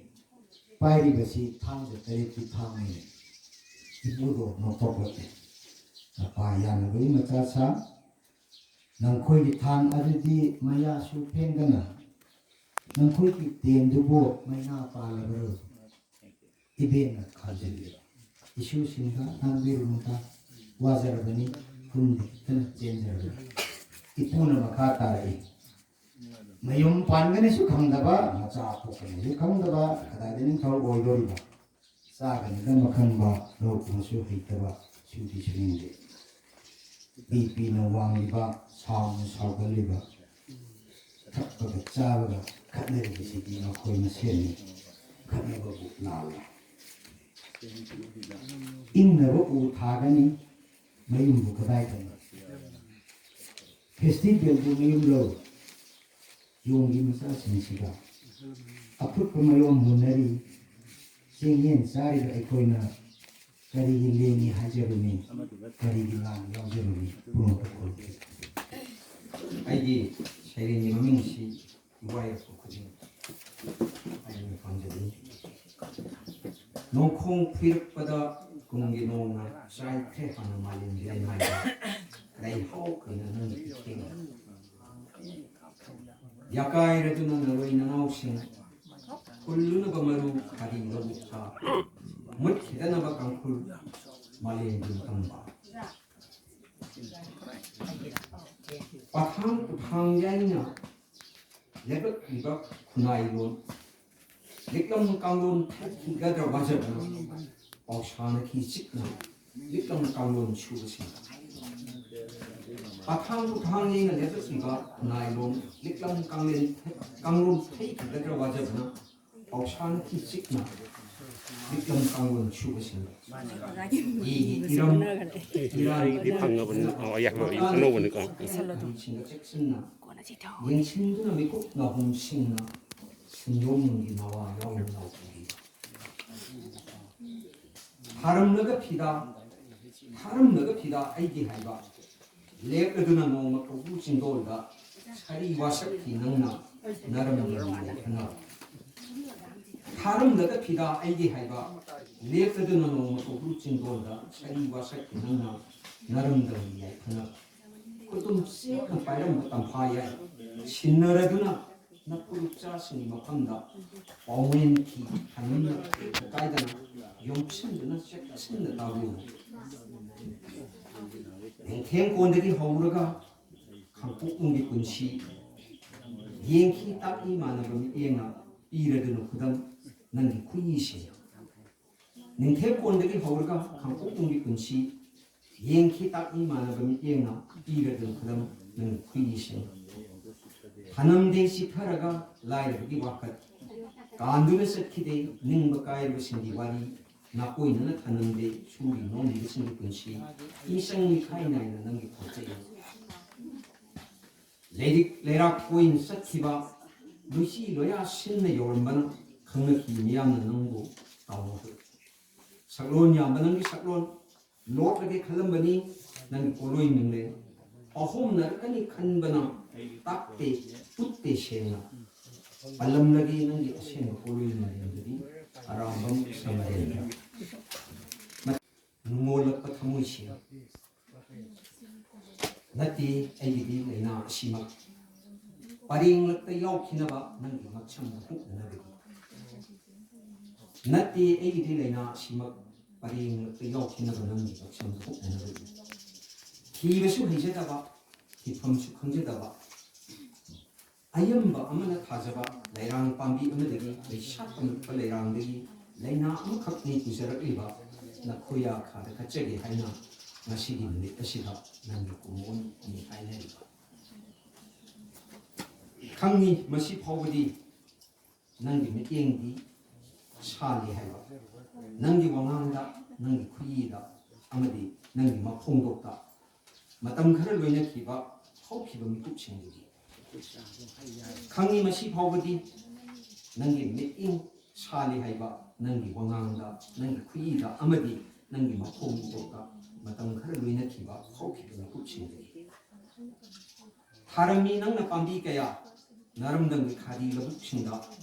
ꯄꯥꯏꯔꯤꯕꯁꯤ ꯊꯥꯡꯁꯦ ꯇꯔꯦꯠꯀꯤ ꯊꯥꯡꯅꯤꯅꯦ꯫ ꯏꯄꯨꯗꯣ ꯅꯣꯛꯊꯣꯛꯂꯛꯂꯦ꯫ ꯃꯄꯥ ꯌꯥꯅꯕꯒꯤ ꯃꯆꯥ ꯁꯥ, ꯅꯪꯈꯣꯏꯒꯤ ꯊꯥꯡ ꯑꯗꯨꯗꯤ ꯃꯌꯥꯁꯨ ꯐꯦꯡꯗꯅ, ꯅꯪꯈꯣꯏꯒꯤ ꯇꯦꯟꯗꯨꯕꯨ ꯃꯩꯅꯥ ꯄꯥꯜꯂꯕ꯭ꯔꯣ? ꯏꯕꯦꯟꯅ ꯈꯥꯝꯖꯤꯜꯂꯤ꯫ ꯏꯁꯨꯁꯤꯡꯗ ꯉꯥꯡꯕꯤꯔꯨꯅꯨꯗ, ꯋꯥꯖꯔꯕꯅꯤ, ꯊꯨꯝꯗꯤ ꯈꯤꯇꯪ ꯆꯦꯟꯖꯔꯕꯅꯤ꯫ ꯏꯄꯨꯅ ꯃꯈꯥ ꯇꯥꯔꯛꯏ꯫ ꯃꯌꯨꯝ ꯄꯥꯟꯒꯅꯤꯁꯨ ꯈꯪꯗꯕ, ꯃꯆꯥ ꯄꯣꯛꯀꯅꯤꯁꯨ ꯈꯪꯗꯕ, ꯀꯗꯥꯏꯗ ꯅꯤꯡꯊꯧ ꯑꯣꯏꯗꯣꯔꯤꯕ? ꯆꯥꯒꯅꯤꯗ ꯃꯈꯟꯕ, ꯂꯧ ꯎꯕꯁꯨ ꯍꯩꯇꯕ, ꯁꯨꯗꯤ ꯁꯨꯅꯤꯡꯗꯦ꯫ ꯕꯤ ꯄꯤꯅ ꯋꯥꯡꯂꯤꯕ, ꯁꯥꯎꯅ ꯁꯥꯎꯒꯜꯂꯤꯕ, ꯊꯛꯄꯒ ꯆꯥꯕꯒ ꯈꯠꯅꯔꯤꯕꯁꯤꯗꯤ ꯃꯈꯣꯏ ꯃꯁꯦꯟꯅꯤ꯫ ꯈꯠꯅꯕꯕꯨ ꯂꯥꯜꯂꯦ꯫ ꯏꯪꯅꯕ ꯎ ꯊꯥꯒꯅꯤ, ꯃꯌꯨꯝꯕꯨ ꯀꯗꯥꯏꯗꯅꯣ? ꯐꯦꯁꯇꯤꯚꯦꯜꯕꯨ ꯃꯌꯨꯝ ꯂꯧ꯫ ꯌꯣꯡꯒꯤ ꯃꯆꯥꯁꯤꯡꯁꯤꯒ ꯑꯐꯨꯠꯄ ꯃꯌꯣꯝ ꯃꯨꯟꯅꯔꯤ꯫ ꯆꯦꯡꯌꯦꯟ ꯆꯥꯔꯤꯕ ꯑꯩꯈꯣꯏꯅ ꯀꯔꯤꯒꯤ ꯂꯦꯡꯉꯤ ꯍꯥꯏꯖꯔꯨꯅꯤ? ꯀꯔꯤꯒꯤ ꯂꯥꯟ ꯌꯥꯎꯖꯔꯨꯅꯤ? ꯄꯨꯝꯅꯃꯛ ꯈꯨꯔꯨꯝꯖꯔꯤ꯫ ꯑꯩꯒꯤ ꯁꯩꯔꯦꯡꯒꯤ ꯃꯃꯤꯡꯁꯤ ꯏꯋꯥ ꯌꯥꯏꯐ ꯈꯨꯗꯤꯡ ꯍꯥꯏꯅ ꯄꯥꯝꯖꯩ꯫ ꯅꯣꯡꯈꯣꯡ ꯐꯨꯏꯔꯛꯄꯗ ꯀꯨꯝꯒꯤ ꯅꯣꯡꯅ ꯆꯥꯏꯈ꯭ꯔꯦ ꯍꯥꯟꯅ ꯃꯥꯂꯦꯝꯒꯤ ꯂꯩꯃꯥꯏꯗ꯫ ꯂꯩꯍꯥꯎ ꯑꯣꯏꯅ ꯅꯪꯒꯤ ꯏꯊꯦꯡꯅ ꯌꯥꯀꯥꯏꯔꯗꯨꯅ ꯅꯔꯣꯏ ꯅꯅꯥꯎꯁꯤꯡ ꯍꯨꯜꯂꯨꯅꯕ ꯃꯔꯨ ꯈꯥꯗꯤ ꯂꯧꯕꯨꯛꯇ ꯃꯨꯠꯈꯤꯗꯅꯕ ꯀꯥꯡꯈꯨꯜ ꯃꯥꯂꯦꯝꯒꯤ ꯃꯇꯝꯗ ꯄꯊꯥꯡ ꯄꯨꯊꯥꯡ ꯌꯥꯏꯅ ꯂꯦꯞꯂꯛꯂꯤꯕ ꯈꯨꯟꯅꯥꯏꯂꯣꯟ ꯂꯤꯛꯂꯝ ꯀꯥꯡꯂꯣꯟ ꯊꯠꯈꯤꯒꯗ꯭ꯔꯥ ꯋꯥꯖꯕꯅ ꯄꯥꯎꯁꯥꯅꯈꯤ ꯆꯤꯛꯅ ꯂꯤꯛꯂꯝ ꯀꯥꯡꯂꯣꯟ ꯁꯨꯕꯁꯤꯡ, ꯄꯊꯥꯡ ꯄꯨꯊꯥꯡ ꯌꯩꯅ ꯂꯦꯞꯂꯛꯂꯤꯕ ꯅꯥꯏꯂꯣꯟ ꯂꯤꯛꯂꯝ ꯀꯥꯡꯂꯦꯟ ꯀꯥꯡꯂꯣꯟ ꯊꯩꯈꯤꯒꯗ꯭ꯔꯥ ꯋꯥꯖꯕꯅ ꯄꯥꯎꯁꯥꯟ ꯊꯤ ꯆꯤꯛꯅ ꯂꯤꯛꯂꯝ ꯀꯥꯡꯂꯣꯟ ꯁꯨꯕꯁꯤꯡ, ꯏꯒꯤ ꯏꯔꯝ ꯏꯔꯥꯟ ꯑꯩꯒꯤꯗꯤ ꯐꯪꯉꯕꯅꯤ꯫ ꯑꯣ, ꯑꯌꯥ, ꯑꯅꯧꯕꯅꯤꯀꯣ꯫ ꯁꯤꯡꯗ ꯆꯦꯛꯁꯤꯟꯅ ꯌꯦꯡꯁꯤꯟꯗꯨꯅ ꯃꯤꯀꯨꯞ ꯅꯥꯍꯨꯝꯁꯤꯡꯅ ꯁꯤꯟꯗꯣꯡꯒꯤ ꯃꯋꯥ ꯌꯥꯎꯅ ꯂꯥꯎꯊꯣꯛꯏ꯫ ꯊꯥꯔꯝꯂꯒ ꯐꯤꯗꯥ, ꯊꯥꯔꯝꯂꯒ ꯐꯤꯗꯥ ꯑꯩꯒꯤ ꯍꯥꯏꯕ, ꯂꯦꯞꯂꯗꯨꯅ ꯅꯣꯡꯃ ꯀꯧꯕ꯭ꯔꯨ ꯆꯤꯡꯗꯣꯜꯗ ꯁꯥꯔꯤ ꯋꯥꯁꯛꯈꯤ ꯅꯪꯅ ꯅꯔꯝꯗꯝꯒꯤ ꯌꯥꯏꯐꯅꯕ꯫ ꯊꯥꯔꯝꯂꯒ ꯐꯤꯗꯥ ꯑꯩꯒꯤ ꯍꯥꯏꯕ, ꯂꯦꯞꯂꯗꯨꯅ ꯅꯣꯡꯃ ꯀꯧꯕ꯭ꯔꯨ ꯆꯤꯡꯗꯣꯜꯗ ꯁꯥꯔꯤ ꯋꯥꯁꯛꯈꯤ ꯅꯪꯅ ꯅꯔꯝꯗꯝꯒꯤ ꯌꯥꯏꯐꯅꯕ꯫ ꯈꯨꯇꯨꯝ ꯆꯦꯠꯅ ꯄꯥꯏꯔꯝꯕ ꯇꯝꯐꯥ ꯌꯥꯏ ꯁꯤꯟꯅꯔꯗꯨꯅ ꯅꯐꯨꯔꯨꯞꯆꯥꯁꯤꯡꯒꯤ ꯃꯐꯝꯗ ꯄꯥꯎꯃꯦꯟ ꯐꯤ ꯊꯝꯗꯨꯅ ꯀꯥꯏꯗꯅ ꯌꯣꯝꯁꯤꯟꯗꯨꯅ ꯆꯦꯛꯁꯤꯟꯅ ꯇꯥꯕꯤꯌꯨ꯫ ꯅꯤꯡꯊꯦꯝ ꯀꯣꯟꯗꯒꯤ ꯍꯧꯔꯒ ꯈꯥꯡꯄꯣꯛꯂꯨꯝꯒꯤ ꯄꯨꯟꯁꯤ ꯌꯦꯡꯈꯤ ꯇꯥꯛꯏ ꯃꯥꯟꯅꯕ ꯃꯤꯠꯌꯦꯡꯅ ꯄꯤꯔꯗꯨꯅ ꯈꯨꯗꯝ ꯅꯪꯒꯤ ꯈꯨꯌꯤꯁꯦ꯫ ꯅꯤꯡꯊꯦꯝ ꯀꯣꯟꯗꯒꯤ ꯍꯧꯔꯒ ꯈꯥꯡꯄꯣꯛꯂꯨꯝꯒꯤ ꯄꯨꯟꯁꯤ ꯌꯦꯡꯈꯤ ꯇꯥꯛꯏ ꯃꯥꯟꯅꯕ ꯃꯤꯠꯌꯦꯡꯅ ꯄꯤꯔꯗꯨꯅ ꯈꯨꯗꯝ ꯅꯪꯒꯤ ꯈꯨꯌꯤꯁꯦ꯫ ꯊꯅꯝꯗꯦ ꯆꯤꯊꯔꯒ ꯂꯥꯏꯔꯕꯒꯤ ꯋꯥꯀꯠ ꯀꯥꯟꯗꯨꯅ ꯆꯠꯈꯤꯗꯦ ꯅꯤꯡꯕ ꯀꯥꯏꯔꯕꯁꯤꯡꯒꯤ ꯋꯥꯔꯤ ꯅꯥꯀꯣꯏꯅꯅ ꯊꯅꯝꯗꯦ ꯁꯨꯔꯤ ꯅꯣꯝꯂꯤꯕꯁꯤꯡꯒꯤ ꯄꯨꯟꯁꯤ ꯏꯁꯪ ꯃꯤꯈꯥꯏ ꯅꯥꯏꯅ ꯅꯪꯒꯤ ꯈꯣꯟꯆꯩ꯫ ꯂꯩꯔꯤꯛ ꯂꯩꯔꯥꯛ ꯀꯣꯏꯅ ꯆꯠꯈꯤꯕ ꯂꯣꯏꯆꯤ ꯂꯣꯌꯥ ꯁꯤꯟꯅ ꯌꯧꯔꯝꯕꯅ ꯈꯪꯅꯈꯤ ꯃꯤꯌꯥꯝꯅ ꯅꯪꯕꯨ ꯀꯥꯎꯅꯈ꯭ꯔꯦ꯫ ꯁꯛꯂꯣꯟ ꯌꯥꯝꯕ ꯅꯪꯒꯤ ꯁꯛꯂꯣꯟ ꯂꯣꯠꯂꯒꯦ ꯈꯜꯂꯝꯕꯅꯤ ꯅꯪꯒꯤ ꯄꯣꯠꯂꯣꯏ ꯃꯤꯡꯂꯦꯟ ꯑꯍꯨꯝꯅꯔꯛꯀꯅꯤ ꯈꯟꯕꯅ ꯇꯥꯛꯇꯦ ꯎꯠꯇꯦ ꯁꯦꯡꯅ ꯄꯜꯂꯝꯂꯒꯦ ꯅꯪꯒꯤ ꯑꯁꯦꯡꯕ ꯄꯣꯠꯂꯣꯏ ꯃꯤꯡꯂꯦꯟꯗꯨꯗꯤ ꯑꯔꯥꯝꯕꯝ ꯁꯃꯔꯦꯟꯗ꯭ꯔ꯫ ꯅꯨꯡꯉꯣꯜꯂꯛꯄ ꯊꯃꯣꯏꯁꯤꯡ ꯅꯠꯇꯦ ꯑꯩꯒꯤꯗꯤ ꯂꯥꯏꯅꯥ ꯑꯁꯤꯃꯛ ꯄꯔꯦꯡꯂꯛꯇ ꯌꯥꯎꯈꯤꯅꯕ ꯅꯪꯒꯤ ꯃꯛꯁꯝꯗ ꯍꯨꯛꯅꯅꯕꯒꯤ ꯅꯠꯇꯦ ꯑꯩꯒꯤꯗꯤ ꯂꯥꯏꯅꯥ ꯑꯁꯤꯃꯛ ꯄꯔꯦꯡꯂꯛꯇ ꯌꯥꯎꯈꯤꯅꯕ ꯅꯪꯒꯤ ꯃꯛꯁꯝꯗ ꯍꯨꯛꯅꯅꯕꯒꯤ ꯊꯤꯕꯁꯨ ꯍꯩꯖꯗꯕ ꯊꯤꯐꯝꯁꯨ ꯈꯪꯖꯗꯕ ꯑꯌꯝꯕ ꯑꯃꯅ ꯊꯥꯖꯕ ꯂꯩꯔꯥꯡ ꯄꯥꯝꯕꯤ ꯑꯃꯗꯒꯤ ꯂꯩꯁꯥ ꯇꯝꯂꯛꯄ ꯂꯩꯔꯥꯡꯗꯒꯤ ꯂꯥꯏꯅꯥ ꯑꯃꯈꯛꯅꯤ ꯄꯨꯖꯔꯛꯂꯤꯕ ꯅꯈꯣꯏ ꯌꯥꯈꯥꯗ ꯀꯠꯆꯒꯦ ꯍꯥꯏꯅ ꯉꯁꯤꯒꯤ ꯅꯨꯃꯤꯠ ꯑꯁꯤꯗ ꯅꯪꯒꯤ ꯀꯨꯝꯑꯣꯟ ꯑꯅꯤ ꯍꯥꯏꯅꯔꯤꯕ꯫ ꯈꯪꯉꯤ, ꯃꯁꯤ ꯐꯥꯎꯕꯗꯤ ꯅꯪꯒꯤ ꯃꯤꯠꯌꯦꯡꯗꯤ ꯁꯥꯜꯂꯤ ꯍꯥꯏꯕ, ꯅꯪꯒꯤ ꯋꯥꯉꯥꯡꯗ, ꯅꯪꯒꯤ ꯈꯨꯌꯤꯗ ꯑꯃꯗꯤ ꯅꯪꯒꯤ ꯃꯈꯣꯡꯗꯣꯛꯇ ꯃꯇꯝ ꯈꯔ ꯂꯣꯏꯅꯈꯤꯕ ꯍꯧꯈꯤꯕ ꯃꯤꯀꯨꯞꯁꯤꯡꯗꯨꯒꯤ꯫ ꯈꯪꯉꯤ, ꯃꯁꯤ ꯐꯥꯎꯕꯗꯤ ꯅꯪꯒꯤ ꯃꯤꯠꯌꯦꯡ ꯁꯥꯜꯂꯤ ꯍꯥꯏꯕ, ꯅꯪꯒꯤ ꯋꯥꯉꯥꯡꯗ, ꯅꯪꯒꯤ ꯈꯨꯌꯤꯗ ꯑꯃꯗꯤ ꯅꯪꯒꯤ ꯃꯈꯣꯡꯗꯣꯛꯇ ꯃꯇꯝ ꯈꯔ ꯂꯣꯏꯅꯈꯤꯕ ꯍꯧꯈꯤꯕ ꯃꯤꯀꯨꯞꯁꯤꯡꯗꯨꯒꯤ꯫ ꯊꯥꯔꯝꯃꯤ ꯅꯪꯅ ꯄꯥꯝꯕꯤ ꯀꯌꯥ, ꯅꯥꯔꯝꯗꯝꯒꯤ ꯈꯥꯗꯤ ꯂꯧꯕꯨꯛꯁꯤꯡꯗ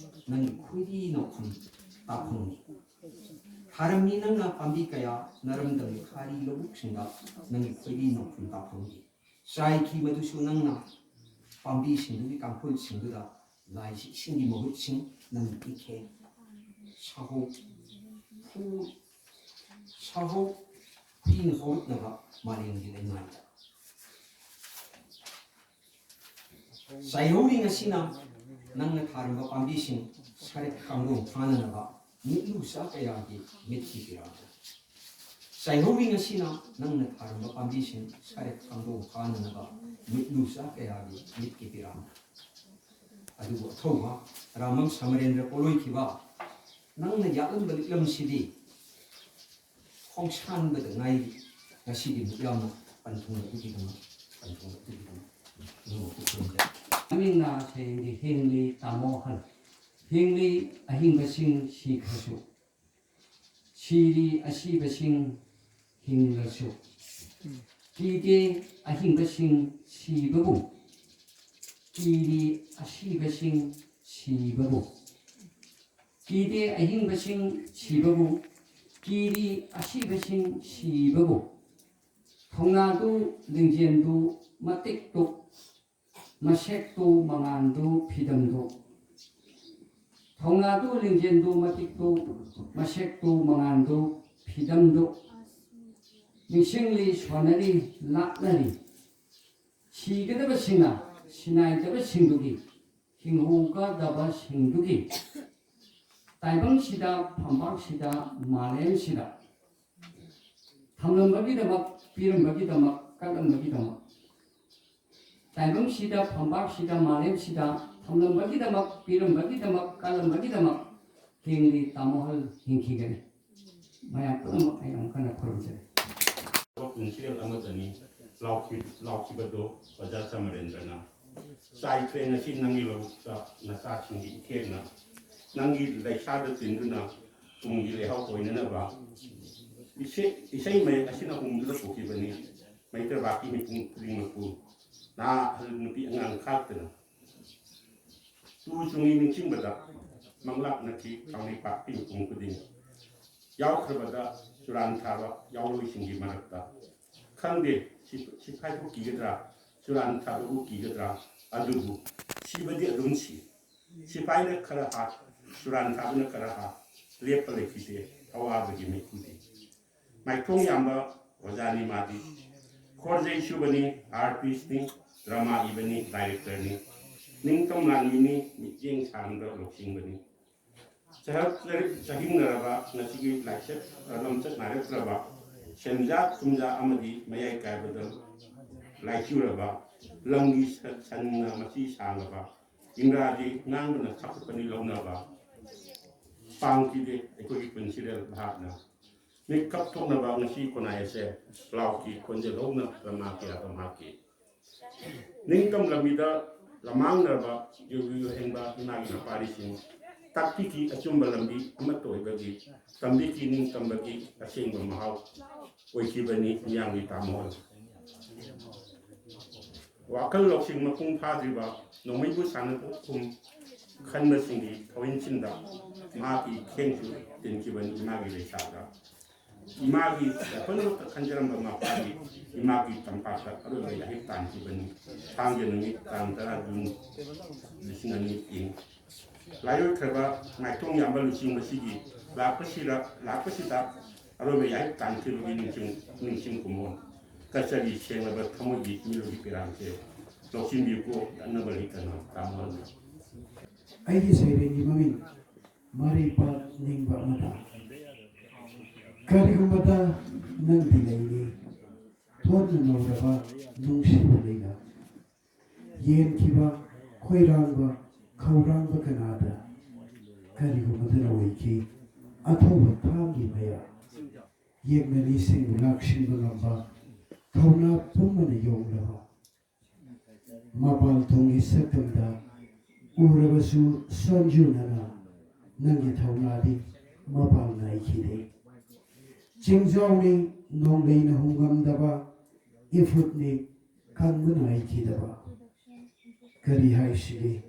ꯅꯪꯒꯤ ꯈꯣꯏꯔꯤ ꯅꯥꯎꯈꯨꯝ ꯇꯥꯐꯝꯅꯤ꯫ ꯊꯥꯔꯝꯃꯤ ꯅꯪꯅ ꯄꯥꯝꯕꯤ ꯀꯌꯥ, ꯅꯥꯔꯝꯗꯝꯒꯤ ꯈꯥꯗꯤ ꯂꯧꯕꯨꯛꯁꯤꯡꯗ ꯅꯪꯒꯤ ꯈꯣꯏꯔꯤ ꯅꯥꯎꯈꯨꯝ ꯇꯥꯐꯝꯅꯤ꯫ ꯆꯥꯏꯈꯤ ꯃꯗꯨꯁꯨ ꯅꯪꯅ ꯄꯥꯝꯕꯤꯁꯤꯡꯗꯨꯒꯤ ꯀꯥꯡꯈꯨꯜꯁꯤꯡꯗꯨꯗ ꯂꯥꯏꯁꯤ ꯏꯁꯤꯡꯒꯤ ꯃꯍꯨꯠꯁꯤꯡ ꯅꯪꯅ ꯄꯤꯈꯤ꯫ ꯁꯥꯍꯧ ꯐꯨ-, ꯁꯥꯍꯧ ꯐꯨꯏꯅ ꯍꯧꯔꯛꯅꯕ ꯃꯥꯂꯦꯝꯒꯤ ꯂꯩꯃꯥꯏꯗ꯫ ꯆꯥꯏꯍꯧꯔꯤ ꯉꯁꯤꯅ ꯅꯪꯅ ꯊꯥꯔꯝꯕ ꯄꯥꯝꯕꯤꯁꯤꯡ ꯁꯔꯦꯛ ꯀꯥꯡꯗꯣꯡ ꯐꯥꯅꯅꯕ ꯃꯤꯠꯂꯨ ꯆꯥ ꯀꯌꯥꯒꯤ ꯃꯤꯠꯀꯤ ꯄꯤꯔꯥꯡꯗ꯫ ꯆꯥꯏꯍꯧꯔꯤ ꯉꯁꯤꯅ ꯅꯪꯅ ꯊꯥꯔꯝꯕ ꯄꯥꯝꯕꯤꯁꯤꯡ ꯁꯔꯦꯛ ꯀꯥꯡꯗꯣꯡ ꯐꯥꯅꯅꯕ ꯃꯤꯠꯂꯨ ꯆꯥ ꯀꯌꯥꯒꯤ ꯃꯤꯠꯀꯤ ꯄꯤꯔꯥꯡꯗ꯫ ꯑꯗꯨꯕꯨ ꯑꯊꯧꯕ ꯔꯥꯃꯝ ꯁꯃꯔꯦꯟꯗ꯭ꯔ ꯄꯣꯂꯣꯏꯈꯤꯕ ꯅꯪꯅ ꯌꯥꯠꯂꯝꯕ ꯂꯤꯛꯂꯝꯁꯤꯗꯤ ꯈꯣꯡꯁꯥꯟꯕꯗ ꯉꯥꯏꯔꯤ꯫ ꯉꯁꯤꯒꯤ ꯃꯤꯠꯌꯥꯝꯅ ꯄꯟꯊꯨꯡ ꯑꯗꯨꯒꯤꯗꯃꯛ, ꯄꯟꯊꯨꯡ ꯑꯗꯨꯒꯤꯗꯃꯛ ꯅꯪꯕꯨ ꯈꯨꯔꯨꯝꯖꯔꯤ꯫ ꯃꯃꯤꯡꯅ ꯁꯩꯔꯦꯡꯒꯤ ꯍꯤꯡꯂꯤ ꯇꯥꯃꯣ ꯑꯍꯜ꯫ ꯍꯤꯡꯂꯤ ꯑꯍꯤꯡꯕꯁꯤꯡ ꯁꯤꯈ꯭ꯔꯁꯨ, ꯁꯤꯔꯤ ꯑꯁꯤꯕꯁꯤꯡ ꯍꯤꯡꯂꯁꯨ꯫ ꯀꯤꯗꯦ ꯑꯍꯤꯡꯕꯁꯤꯡ ꯁꯤꯕꯕꯨ, ꯀꯤꯔꯤ ꯑꯁꯤꯕꯁꯤꯡ ꯁꯤꯕꯕꯨ꯫ ꯀꯤꯗꯦ ꯑꯍꯤꯡꯕꯁꯤꯡ ꯁꯤꯕꯕꯨ, ꯀꯤꯔꯤ ꯑꯁꯤꯕꯁꯤꯡ ꯁꯤꯕꯕꯨ꯫ ꯊꯧꯅꯥꯗꯨ ꯂꯤꯡꯖꯦꯜꯗꯨ ꯃꯇꯤꯛꯇꯨ, ꯃꯁꯦꯛꯇꯨ ꯃꯉꯥꯟꯗꯨ ꯐꯤꯗꯝꯗꯨ꯫ ꯊꯧꯅꯥꯗꯨ ꯂꯤꯡꯖꯦꯜꯗꯨ ꯃꯇꯤꯛꯇꯨ, ꯃꯁꯦꯛꯇꯨ ꯃꯉꯥꯟꯗꯨ ꯐꯤꯗꯝꯗꯨ꯫ ꯅꯤꯡꯁꯤꯡꯂꯤ ꯁꯣꯟꯅꯔꯤ ꯂꯥꯠꯅꯔꯤ꯫ ꯁꯤꯒꯗꯕꯁꯤꯡꯅ ꯁꯤꯟꯅꯥꯏꯗꯕꯁꯤꯡꯗꯨꯒꯤ, ꯍꯤꯡꯍꯧꯒꯗꯕꯁꯤꯡꯗꯨꯒꯤ꯫ ꯇꯥꯏꯕꯪꯁꯤꯗ, ꯐꯝꯄꯥꯛꯁꯤꯗ, ꯃꯥꯂꯦꯝꯁꯤꯗ ꯊꯝꯂꯝꯕꯒꯤꯗꯃꯛ, ꯄꯤꯔꯝꯕꯒꯤꯗꯃꯛ, ꯀꯠꯂꯝꯕꯒꯤꯗꯃꯛ, ꯇꯥꯏꯕꯪꯁꯤꯗ, ꯐꯝꯕꯥꯛꯁꯤꯗ, ꯃꯥꯂꯦꯝꯁꯤꯗ ꯊꯝꯂꯝꯕꯒꯤꯗꯃꯛ, ꯄꯤꯔꯝꯕꯒꯤꯗꯃꯛ, ꯀꯠꯂꯝꯕꯒꯤꯗꯃꯛ ꯍꯤꯡꯂꯤ ꯇꯥꯃꯣꯍꯜ ꯍꯤꯡꯈꯤꯒꯅꯤ꯫ ꯃꯌꯥꯝ ꯄꯨꯝꯅꯃꯛ ꯑꯩ ꯑꯃꯨꯛ ꯍꯟꯅ ꯈꯨꯔꯨꯝꯖꯔꯤ꯫ ꯄꯨꯟꯁꯤꯔꯦꯜ ꯑꯃꯗꯅꯤ ꯂꯥꯎꯈꯤ-, ꯂꯥꯎꯈꯤꯕꯗꯣ ꯑꯣꯖꯥ ꯆꯃꯔꯦꯟꯗ꯭ꯔꯅ꯫ ꯆꯥꯏꯈ꯭ꯔꯦ ꯉꯁꯤ ꯅꯪꯒꯤ ꯂꯧꯕꯨꯛꯇ ꯅꯆꯥꯁꯤꯡꯒꯤ ꯏꯊꯦꯟꯅ꯫ ꯅꯪꯒꯤ ꯂꯩꯁꯥꯗ ꯇꯤꯟꯗꯨꯅ ꯇꯨꯡꯒꯤ ꯂꯩꯍꯥꯎ ꯑꯣꯏꯅꯅꯕ ꯏꯁꯩ, ꯏꯁꯩ ꯃꯌꯦꯛ ꯑꯁꯤꯅ ꯍꯨꯝꯗꯨꯅ ꯄꯨꯈꯤꯕꯅꯤ ꯃꯩꯇ꯭ꯔꯕꯥꯛꯀꯤ ꯃꯤꯄꯨꯝ ꯈꯨꯗꯤꯡꯃꯛꯄꯨ꯫ ꯅꯍꯥ ꯑꯍꯜ ꯅꯨꯄꯤ ꯑꯉꯥꯡ ꯈꯥꯛꯇꯅ ꯇꯨ ꯆꯨꯡꯉꯤ ꯅꯤꯡꯁꯤꯡꯕꯗ ꯃꯪꯂꯥꯛꯅꯈꯤ ꯀꯪꯂꯩꯄꯥꯛꯀꯤ ꯃꯤꯄꯨꯝ ꯈꯨꯗꯤꯡ꯫ ꯌꯥꯎꯈ꯭ꯔꯕꯗ ꯆꯨꯔꯥꯟ ꯊꯥꯕ ꯌꯥꯎꯔꯣꯏꯁꯤꯡꯒꯤ ꯃꯔꯛꯇ ꯈꯪꯗꯦ ꯁꯤ-, ꯁꯤꯐꯥꯏꯕꯨ ꯀꯤꯒꯗ꯭ꯔꯥ, ꯆꯨꯔꯥꯟ ꯊꯥꯕꯕꯨ ꯀꯤꯒꯗ꯭ꯔꯥ, ꯑꯗꯨꯕꯨ ꯁꯤꯕꯗꯤ ꯑꯗꯨꯝ ꯁꯤ꯫ ꯁꯤꯐꯥꯏꯅ ꯈꯔ ꯍꯥꯠ, ꯆꯨꯔꯥꯟ ꯊꯥꯕꯅ ꯈꯔ ꯍꯥꯠ, ꯂꯦꯞꯄ ꯂꯩꯈꯤꯗꯦ ꯑꯋꯥꯕꯒꯤ ꯃꯩꯈꯨꯗꯤ꯫ ꯃꯥꯏꯊꯣꯡ ꯌꯥꯝꯕ ꯑꯣꯖꯥꯅꯤ ꯃꯥꯗꯤ꯫ ꯈꯣꯔꯖꯩ ꯁꯨꯕꯅꯤ, ꯑꯥꯔꯇꯤꯁꯅꯤ, ꯗ꯭ꯔꯃꯥ ꯏꯕꯅꯤ, ꯗꯥꯏꯔꯦꯛꯇꯔꯅꯤ꯫ ꯅꯤꯡꯇꯝ ꯂꯥꯟꯃꯤꯅꯤ, ꯃꯤꯠꯌꯦꯡ ꯁꯥꯡꯕ ꯂꯧꯁꯤꯡꯕꯅꯤ꯫ ꯆꯍꯛ ꯆꯔꯤꯛ ꯆꯍꯤꯡꯅꯔꯕ ꯉꯁꯤꯒꯤ ꯂꯥꯏꯆꯠ, ꯂꯝꯆꯠ ꯅꯥꯏꯔꯛꯇ꯭ꯔꯕ ꯁꯦꯟꯖꯥ ꯊꯨꯝꯖꯥ ꯑꯃꯗꯤ ꯃꯌꯥꯏ ꯀꯥꯏꯕꯗ ꯂꯥꯏꯆꯨꯔꯕ ꯂꯝꯒꯤ ꯁ-, ꯁꯟꯅ ꯃꯆꯤ ꯁꯥꯡꯂꯕ ꯏꯪꯒ꯭ꯔꯥꯖꯤ ꯉꯥꯡꯕꯅ ꯆꯥꯎꯈꯠꯄꯅꯤ ꯂꯧꯅꯕ ꯄꯥꯡꯈꯤꯗꯦ ꯑꯩꯈꯣꯏꯒꯤ ꯄꯨꯟꯁꯤꯔꯦꯜ ꯚꯥꯔꯠꯅ꯫ ꯃꯤꯀꯞ ꯊꯣꯛꯅꯕ ꯉꯁꯤ ꯈꯨꯟꯅꯥꯏ ꯑꯁꯦ ꯂꯥꯎꯈꯤ ꯈꯣꯟꯖꯦꯜ ꯍꯧꯅ ꯗ꯭ꯔꯃꯥ ꯀꯌꯥ ꯇꯝꯍꯥꯛꯈꯤ꯫ ꯅꯤꯡꯇꯝ ꯂꯝꯕꯤꯗ ꯂꯃꯥꯡꯅꯔꯕ ꯌꯨ ꯌꯨ ꯍꯦꯟꯕ ꯏꯃꯥꯒꯤ ꯃꯄꯥꯔꯤꯁꯤꯡ ꯇꯥꯛꯄꯤꯈꯤ ꯑꯆꯨꯝꯕ ꯂꯝꯕꯤ ꯑꯃꯠꯇ ꯑꯣꯏꯕꯒꯤ, ꯇꯝꯕꯤꯈꯤ ꯅꯤꯡꯇꯝꯕꯒꯤ ꯑꯁꯦꯡꯕ ꯃꯍꯥꯎ ꯑꯣꯏꯈꯤꯕꯅꯤ ꯃꯤꯌꯥꯝꯒꯤ ꯇꯥꯃꯣ꯫ ꯋꯥꯈꯜ ꯂꯧꯁꯤꯡ ꯃꯄꯨꯡ ꯐꯥꯗ꯭ꯔꯤꯕ ꯅꯣꯡꯃꯩꯕꯨ ꯁꯥꯟꯅꯄꯣꯠ ꯈꯨꯝ ꯈꯟꯕꯁꯤꯡꯒꯤ ꯊꯧꯏꯟꯁꯤꯡꯗ ꯃꯍꯥꯛꯀꯤ ꯈꯦꯡꯁꯨ ꯇꯤꯟꯈꯤꯕꯅꯤ ꯏꯃꯥꯒꯤ ꯂꯩꯁꯥꯗ꯫ ꯏꯃꯥꯒꯤ ꯋꯥꯈꯜꯃꯛꯇ ꯈꯟꯖꯔꯝꯕ ꯃꯄꯥꯒꯤ ꯏꯃꯥꯒꯤ ꯇꯝꯄꯥꯛꯇ ꯑꯔꯣꯏꯕ ꯌꯥꯍꯤꯞ ꯇꯥꯟꯈꯤꯕꯅꯤ꯫ ꯊꯥꯡꯖ ꯅꯨꯃꯤꯠ ꯇꯥꯡ ꯇꯔꯥ ꯖꯨꯟ ꯂꯤꯁꯤꯡ ꯑꯅꯤ ꯏꯪ꯫ ꯂꯥꯏꯑꯣꯏꯈ꯭ꯔꯕ ꯃꯥꯏꯊꯣꯡ ꯌꯥꯝꯕ ꯂꯨꯆꯤꯡꯕꯁꯤꯒꯤ ꯂꯥꯛꯄꯁꯤꯗ, ꯂꯥꯛꯄꯁꯤꯗ ꯑꯔꯣꯏꯕ ꯌꯥꯍꯤꯞ ꯇꯥꯟꯈꯤꯕꯒꯤ ꯅꯤꯡꯁꯤꯡ, ꯅꯤꯡꯁꯤꯡ ꯀꯨꯝꯑꯣꯟ꯫ ꯀꯆꯔꯤ ꯁꯦꯡꯂꯕ ꯊꯃꯣꯏꯒꯤ ꯃꯤꯑꯣꯏꯒꯤ ꯄꯤꯔꯥꯡꯁꯦ ꯂꯧꯁꯤꯟꯕꯤꯌꯨꯀꯣ, ꯌꯥꯅꯕ ꯂꯩꯇꯅ ꯇꯥꯃꯣ꯫ ꯑꯩꯒꯤ ꯁꯩꯔꯦꯡꯒꯤ ꯃꯃꯤꯡ ꯃꯔꯩꯄꯥꯛ ꯅꯤꯡꯕ ꯑꯃꯗ꯫ ꯀꯔꯤꯒꯨꯝꯕꯗ ꯅꯪꯗꯤ ꯂꯩꯔꯤ, ꯊꯣꯠꯅ ꯅꯧꯔꯕ ꯅꯨꯡꯁꯤꯕ ꯂꯩꯅ꯫ ꯌꯦꯟꯈꯤꯕ, ꯈꯣꯏꯔꯥꯡꯕ, ꯈꯧꯔꯥꯡꯕ ꯀꯅꯥꯗ ꯀꯔꯤꯒꯨꯝꯕꯗ ꯑꯣꯏꯈꯤ? ꯑꯊꯧꯕ ꯊꯥꯡꯒꯤ ꯃꯌꯥ, ꯌꯦꯛꯅꯔꯤꯁꯤꯡꯕꯨ ꯂꯥꯛꯁꯤꯟꯕ ꯉꯝꯕ, ꯊꯧꯅꯥ ꯄꯨꯝꯕꯅ ꯌꯣꯛꯂꯕ꯫ ꯃꯄꯥꯟ ꯊꯣꯡꯒꯤ ꯁꯛꯇꯝꯗ ꯎꯔꯕꯁꯨ ꯁꯣꯟꯖꯨꯅꯅ ꯅꯪꯒꯤ ꯊꯧꯅꯥꯗꯤ ꯃꯄꯥꯟ ꯅꯥꯏꯈꯤꯗꯦ꯫ ꯆꯤꯡꯖꯥꯎꯅꯤ ꯅꯣꯡꯂꯩꯅ ꯍꯨꯝꯉꯝꯗꯕ, ꯏꯐꯨꯠꯅꯤ ꯀꯪꯕ ꯅꯥꯏꯈꯤꯗꯕ꯫ ꯀꯔꯤ ꯍꯥꯏꯁꯤꯒꯦ?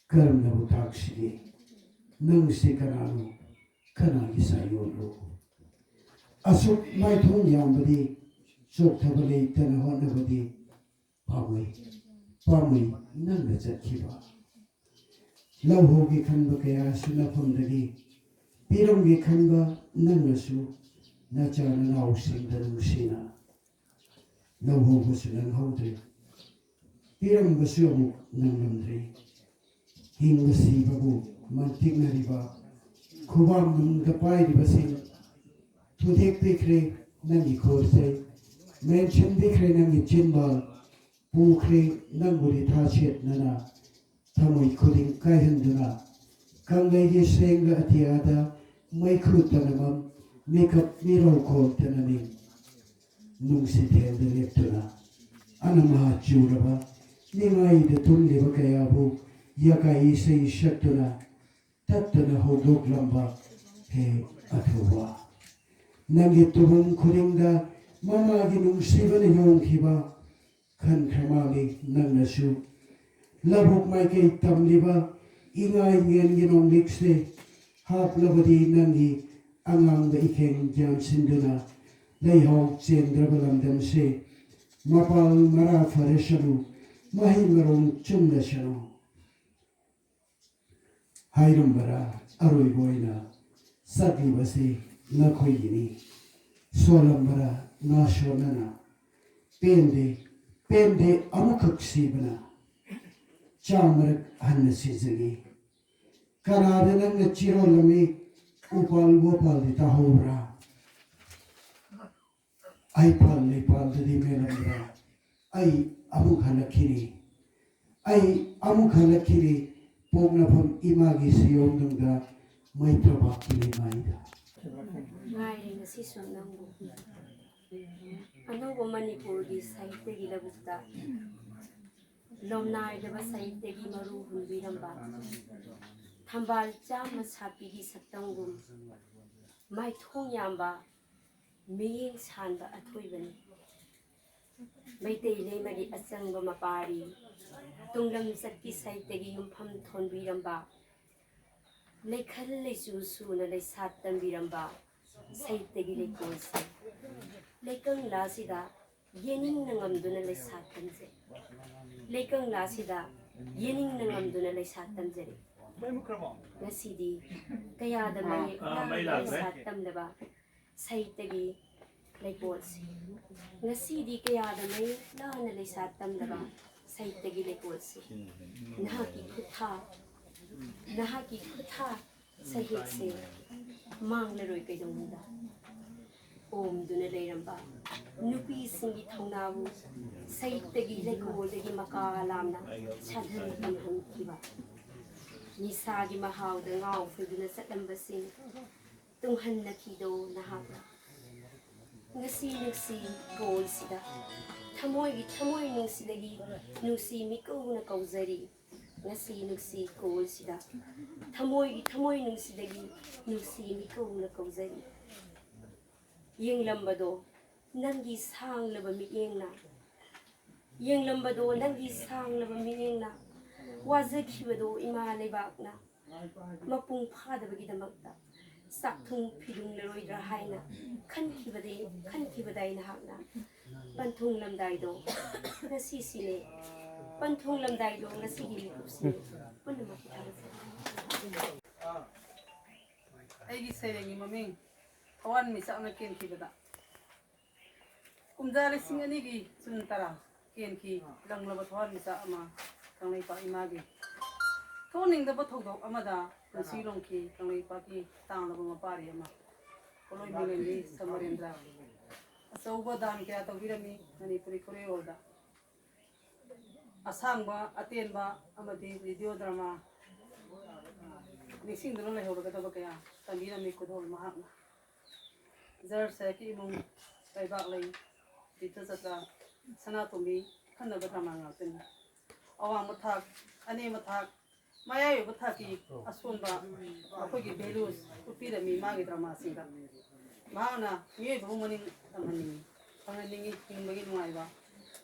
ꯀꯔꯝꯅꯕꯨ ꯇꯥꯛꯁꯤꯒꯦ? ꯅꯪꯁꯦ ꯀꯅꯥꯅꯣ? ꯀꯅꯥꯒꯤ ꯁꯥꯏꯌꯣꯟꯅꯣ? ꯑꯁꯨꯛ ꯃꯥꯏꯊꯣꯡ ꯌꯥꯝꯕꯗꯤ, ꯆꯣꯛꯊꯕ ꯂꯩꯇꯅ ꯍꯣꯠꯅꯕꯗꯤ ꯄꯥꯝꯃꯨꯏ, ꯄꯥꯝꯃꯨꯏ ꯅꯪꯅ ꯆꯠꯈꯤꯕ꯫ ꯂꯧꯍꯧꯒꯦ ꯈꯟꯕ ꯀꯌꯥꯁꯨ ꯅꯐꯝꯗꯒꯤ ꯄꯤꯔꯝꯒꯦ ꯈꯟꯕ ꯅꯪꯅꯁꯨ ꯅꯆꯥ ꯅꯅꯥꯎꯁꯤꯡꯗ ꯅꯨꯡꯁꯤꯅ ꯂꯧꯍꯧꯕꯁꯨ ꯅꯪꯍꯧꯗ꯭ꯔꯦ, ꯄꯤꯔꯝꯕꯁꯨ ꯑꯃꯨꯛ ꯅꯪꯂꯝꯗ꯭ꯔꯦ꯫ ꯍꯤꯡꯕ ꯁꯤꯕꯕꯨ ꯃꯟꯇꯤꯛꯅꯔꯤꯕ ꯈꯨꯕꯥꯝ ꯅꯨꯡꯗ ꯄꯥꯏꯔꯤꯕꯁꯤꯡ ꯊꯨꯗꯦꯛꯄꯤꯈ꯭ꯔꯦ ꯅꯪꯒꯤ ꯈꯣꯔꯁꯩ, ꯃꯦꯟꯁꯤꯟꯕꯤꯈ꯭ꯔꯦ ꯅꯪꯒꯤ ꯆꯤꯟꯕꯥꯜ, ꯄꯨꯈ꯭ꯔꯦ ꯅꯪꯕꯨ ꯔꯤꯊꯥ ꯁꯦꯠꯅꯅ ꯊꯃꯣꯏ ꯈꯨꯗꯤꯡ ꯀꯥꯏꯍꯟꯗꯨꯅ꯫ ꯀꯪꯂꯩꯒꯤ ꯁꯦꯡꯒ ꯑꯇꯤꯌꯥꯗ ꯃꯩꯈꯨ ꯇꯅꯃꯝ ꯃꯤꯀꯞ ꯃꯤꯔꯧ ꯈꯣꯜꯇꯅꯅꯤ꯫ ꯅꯨꯡꯁꯤꯊꯦꯜꯗ ꯂꯦꯞꯇꯨꯅ ꯑꯅꯝꯍꯥ ꯆꯨꯔꯕ ꯅꯤꯡꯉꯥꯏꯗ ꯇꯨꯝꯂꯤꯕ ꯀꯌꯥꯕꯨ ꯌꯥꯀꯥꯏ ꯏꯁꯩ ꯁꯛꯇꯨꯅ ꯇꯠꯇꯅ ꯍꯧꯗꯣꯛꯂꯝꯕ ꯍꯦ ꯑꯊꯧꯕ꯫ ꯅꯪꯒꯤ ꯇꯨꯍꯨꯝ ꯈꯨꯗꯤꯡꯗ ꯃꯃꯥꯒꯤ ꯅꯨꯡꯁꯤꯕꯅ ꯌꯣꯡꯈꯤꯕ ꯈꯟꯈ꯭ꯔ ꯃꯥꯜꯂꯤ ꯅꯪꯅꯁꯨ꯫ ꯂꯧꯕꯨꯛ ꯃꯥꯏꯀꯩ ꯇꯝꯂꯤꯕ ꯏꯉꯥꯏ ꯉꯦꯟꯒꯤ ꯅꯣꯡꯂꯤꯛꯁꯦ ꯍꯥꯞꯂꯕꯗꯤ ꯅꯪꯒꯤ ꯑꯉꯥꯡꯕ ꯏꯈꯦꯡ ꯌꯥꯟꯁꯤꯟꯗꯨꯅ ꯂꯩꯍꯥꯎ ꯆꯦꯟꯗ꯭ꯔꯕ ꯂꯝꯗꯝꯁꯦ ꯃꯄꯥꯜ ꯃꯔꯥ ꯐꯔꯁꯅꯨ, ꯃꯍꯩ ꯃꯔꯣꯡ ꯆꯨꯝꯂꯁꯅꯨ꯫ ꯍꯥꯏꯔꯝꯕꯔꯥ ꯑꯔꯣꯏꯕ ꯑꯣꯏꯅ ꯆꯠꯂꯤꯕꯁꯤ ꯅꯈꯣꯏꯒꯤꯅꯤ꯫ ꯁꯣꯜꯂꯝꯕꯔꯥ ꯉꯥ ꯁꯣꯟꯅꯅ? ꯄꯦꯟꯗꯦ, ꯄꯦꯟꯗꯦ ꯑꯃꯈꯛ ꯁꯤꯕꯅ꯫ ꯆꯥꯝꯃꯔꯛ ꯍꯟꯅ ꯁꯤꯖꯒꯦ꯫ ꯀꯅꯥꯗ ꯅꯪꯅ ꯆꯤꯔꯣꯜꯂꯝꯃꯤ? ꯎꯄꯥꯜ ꯋꯥꯄꯥꯜꯗꯤ ꯇꯥꯍꯧꯕ꯭ꯔꯥ? ꯑꯩ ꯄꯥꯜ ꯂꯩꯄꯥꯜꯗꯗꯤ ꯃꯦꯜꯂꯝꯗ꯭ꯔꯦ꯫ ꯑꯩ ꯑꯃꯨꯛ ꯍꯜꯂꯛꯈꯤꯅꯤ꯫ ꯑꯩ ꯑꯃꯨꯛ ꯍꯜꯂꯛꯈꯤꯅꯤ꯫ ꯄꯣꯛꯅꯐꯝ ꯏꯃꯥꯒꯤ ꯁꯤꯌꯣꯝꯅꯨꯡꯗ ꯃꯩꯇ꯭ꯔꯕꯥꯛꯀꯤ ꯂꯩꯃꯥꯏꯗ꯫ ꯉꯥꯏꯔꯦ ꯉꯁꯤꯁꯨ ꯅꯪꯕꯨ꯫ ꯑꯅꯧꯕ ꯃꯅꯤꯄꯨꯔꯒꯤ ꯁꯥꯍꯤꯇ꯭ꯌꯒꯤ ꯂꯧꯕꯨꯛꯇ ꯂꯣꯝꯅꯥꯏꯗꯕ ꯁꯥꯍꯤꯇ꯭ꯌꯒꯤ ꯃꯔꯨ ꯍꯨꯟꯕꯤꯔꯝꯕ ꯊꯝꯕꯥꯜ ꯆꯥꯝꯃ ꯁꯥꯠꯄꯤꯒꯤ ꯁꯛꯇꯝꯒꯨꯝ ꯃꯥꯏꯊꯣꯡ ꯌꯥꯝꯕ ꯃꯤꯠꯌꯦꯡ ꯁꯥꯟꯕ ꯑꯊꯣꯏꯕꯅꯤ꯫ ꯃꯩꯇꯩ ꯂꯩꯃꯒꯤ ꯑꯆꯪꯕ ꯃꯄꯥꯔꯤ, ꯇꯨꯡꯂꯝꯆꯠꯀꯤ ꯁꯥꯍꯤꯇ꯭ꯌꯒꯤ ꯌꯨꯝꯐꯝ ꯊꯣꯟꯕꯤꯔꯝꯕ, ꯂꯩꯈꯜ ꯂꯩꯆꯨ ꯁꯨꯅ ꯂꯩꯁꯥ ꯇꯝꯕꯤꯔꯝꯕ ꯁꯥꯍꯤꯇ꯭ꯌꯒꯤ ꯂꯩꯀꯣꯜꯁꯦ ꯂꯩꯀꯪꯂꯥꯁꯤꯗ ꯌꯦꯅꯤꯡꯅ ꯉꯝꯗꯨꯅ ꯂꯩꯁꯥ ꯇꯝꯖꯩ꯫ ꯂꯩꯀꯪꯂꯥꯁꯤꯗ ꯌꯦꯅꯤꯡꯅ ꯉꯝꯗꯨꯅ ꯂꯩꯁꯥ ꯇꯝꯖꯔꯤ꯫ ꯉꯁꯤꯗꯤ ꯀꯌꯥꯗ ꯃꯌꯦꯛ ꯂꯥꯅ ꯂꯩꯁꯥ ꯇꯝꯂꯕ ꯁꯥꯍꯤꯇ꯭ꯌꯒꯤ ꯂꯩꯀꯣꯜꯁꯤ꯫ ꯉꯁꯤꯗꯤ ꯀꯌꯥꯗ ꯃꯌꯦꯛ ꯂꯥꯅ ꯂꯩꯁꯥ ꯇꯝꯂꯕ ꯁꯥꯍꯤꯇ꯭ꯌꯒꯤ ꯂꯩꯀꯣꯜꯁꯤ꯫ ꯅꯍꯥꯛꯀꯤ ꯈꯨꯠꯊꯥ, ꯅꯍꯥꯛꯀꯤ ꯈꯨꯠꯊꯥ ꯁꯍꯤꯠꯁꯦ ꯃꯥꯡꯂꯔꯣꯏ ꯀꯩꯗꯧꯅꯨꯡꯗ꯫ ꯑꯣꯝꯗꯨꯅ ꯂꯩꯔꯝꯕ ꯅꯨꯄꯤꯁꯤꯡꯒꯤ ꯊꯧꯅꯥꯕꯨ ꯁꯍꯤꯠꯇꯒꯤ ꯂꯩꯀꯣꯜꯗꯒꯤ ꯃꯀꯥ ꯂꯥꯝꯅ ꯁꯥꯙꯟ ꯇꯝꯍꯟꯈꯤꯕ, ꯅꯤꯁꯥꯒꯤ ꯃꯍꯥꯎꯗ ꯉꯥꯎ ꯐꯩꯗꯨꯅ ꯆꯠꯂꯝꯕꯁꯤꯡ ꯇꯨꯡꯍꯟꯅꯈꯤꯗꯣ ꯅꯍꯥꯛꯅ꯫ ꯉꯁꯤ ꯅꯨꯡꯁꯤ ꯀꯣꯜꯁꯤꯗ ꯊꯃꯣꯏꯒꯤ ꯊꯃꯣꯏ ꯅꯨꯡꯁꯤꯗꯒꯤ ꯅꯨꯡꯁꯤ ꯃꯤꯀꯧꯅ ꯀꯧꯖꯔꯤ꯫ ꯉꯁꯤ ꯅꯨꯡꯁꯤ ꯀꯣꯜꯁꯤꯗ ꯊꯃꯣꯏꯒꯤ ꯊꯃꯣꯏ ꯅꯨꯡꯁꯤꯗꯒꯤ ꯅꯨꯡꯁꯤ ꯃꯤꯀꯧꯅ ꯀꯧꯖꯔꯤ꯫ ꯌꯦꯡꯂꯝꯕꯗꯣ ꯅꯪꯒꯤ ꯁꯥꯡꯂꯕ ꯃꯤꯠꯌꯦꯡꯅ, ꯌꯦꯡꯂꯝꯕꯗꯣ ꯅꯪꯒꯤ ꯁꯥꯡꯂꯕ ꯃꯤꯠꯌꯦꯡꯅ, ꯋꯥꯖꯈꯤꯕꯗꯣ ꯏꯃꯥ ꯂꯩꯕꯥꯛꯅ ꯃꯄꯨꯡ ꯐꯥꯗꯕꯒꯤꯗꯃꯛꯇ ꯆꯥꯛꯊꯨꯡ ꯐꯤꯗꯨꯡꯂꯔꯣꯏꯗ꯭ꯔꯥ ꯍꯥꯏꯅ ꯈꯟꯈꯤꯕꯗꯤ, ꯈꯟꯈꯤꯕꯗꯥꯏ ꯅꯍꯥꯛꯅ꯫ ꯄꯟꯊꯨꯡꯂꯝꯗꯥꯏꯗꯣ ꯉꯁꯤꯁꯤꯅꯦ, ꯄꯟꯊꯨꯡꯂꯝꯗꯥꯏꯗꯣ ꯉꯁꯤꯒꯤ ꯃꯤꯀꯨꯞꯁꯤꯅꯦ꯫ ꯄꯨꯝꯅꯃꯛꯀꯤ ꯊꯥꯒꯠꯆꯔꯤ꯫ ꯑꯩꯒꯤ ꯁꯩꯔꯦꯡꯒꯤ ꯃꯃꯤꯡ ꯊꯋꯥꯟꯃꯤꯆꯥꯛꯅ ꯀꯦꯟꯈꯤꯕꯗ꯫ ꯀꯨꯝꯖꯥ ꯂꯤꯁꯤꯡ ꯑꯅꯤꯒꯤ ꯖꯨꯟ ꯇꯔꯥ ꯀꯦꯟꯈꯤ ꯂꯪꯂꯕ ꯊꯋꯥꯟꯃꯤꯆꯥꯛ ꯑꯃ ꯀꯪꯂꯩꯄꯥꯛ ꯏꯃꯥꯒꯤ꯫ ꯊꯣꯛꯍꯟꯅꯤꯡꯗꯕ ꯊꯧꯗꯣꯛ ꯑꯃꯗ ꯄꯨꯟꯁꯤ ꯂꯣꯝꯈꯤ ꯀꯪꯂꯩꯄꯥꯛꯀꯤ ꯇꯥꯡꯂꯕ ꯃꯄꯥꯔꯤ ꯑꯃ꯫ ꯄꯣꯠꯂꯣꯏ ꯃꯤꯂꯦꯝꯕꯤ ꯁꯃꯔꯦꯟꯗ꯭ꯔ꯫ ꯑꯆꯧꯕ ꯗꯥꯟ ꯀꯌꯥ ꯇꯧꯕꯤꯔꯝꯃꯤ ꯃꯅꯤꯄꯨꯔꯤ ꯈꯨꯠꯏꯔꯣꯜꯗ꯫ ꯑꯁꯥꯡꯕ, ꯑꯇꯦꯟꯕ ꯑꯃꯗꯤ ꯔꯦꯗꯤꯑꯣ ꯗ꯭ꯔꯃꯥ ꯅꯤꯡꯁꯤꯡꯗꯨꯅ ꯂꯩꯍꯧꯔꯒꯗꯕ ꯀꯌꯥ ꯇꯝꯕꯤꯔꯝꯃꯤ ꯈꯨꯗꯣꯜ ꯃꯍꯥꯛꯅ꯫ ꯖꯔ ꯁꯥꯍꯦꯕꯀꯤ ꯏꯃꯨꯡ, ꯂꯩꯕꯥꯛꯂꯩ, ꯇꯤꯔꯊ ꯆꯀ꯭ꯔ, ꯁꯅꯥꯇꯣꯝꯕꯤ ꯈꯟꯅꯕ ꯗ꯭ꯔꯃꯥ ꯉꯥꯛꯇꯅꯤ꯫ ꯑꯋꯥꯡꯕ ꯊꯥꯛ, ꯑꯅꯦꯝꯕ ꯊꯥꯛ, ꯃꯌꯥꯏ ꯑꯣꯏꯕ ꯊꯥꯛꯀꯤ ꯑꯁꯣꯟꯕ ꯑꯩꯈꯣꯏꯒꯤ ꯚꯦꯂꯨꯁ ꯎꯠꯄꯤꯔꯝꯃꯤ ꯃꯥꯒꯤ ꯗ꯭ꯔꯃꯥꯁꯤꯡꯗ꯫ ꯃꯍꯥꯛꯅ ꯃꯤꯑꯣꯏꯕꯕꯨ ꯃꯅꯤꯡ ꯇꯝꯍꯟꯅꯤꯡꯉꯤ, ꯐꯪꯍꯟꯅꯤꯡꯉꯤ, ꯍꯤꯡꯕꯒꯤ ꯅꯨꯡꯉꯥꯏꯕ,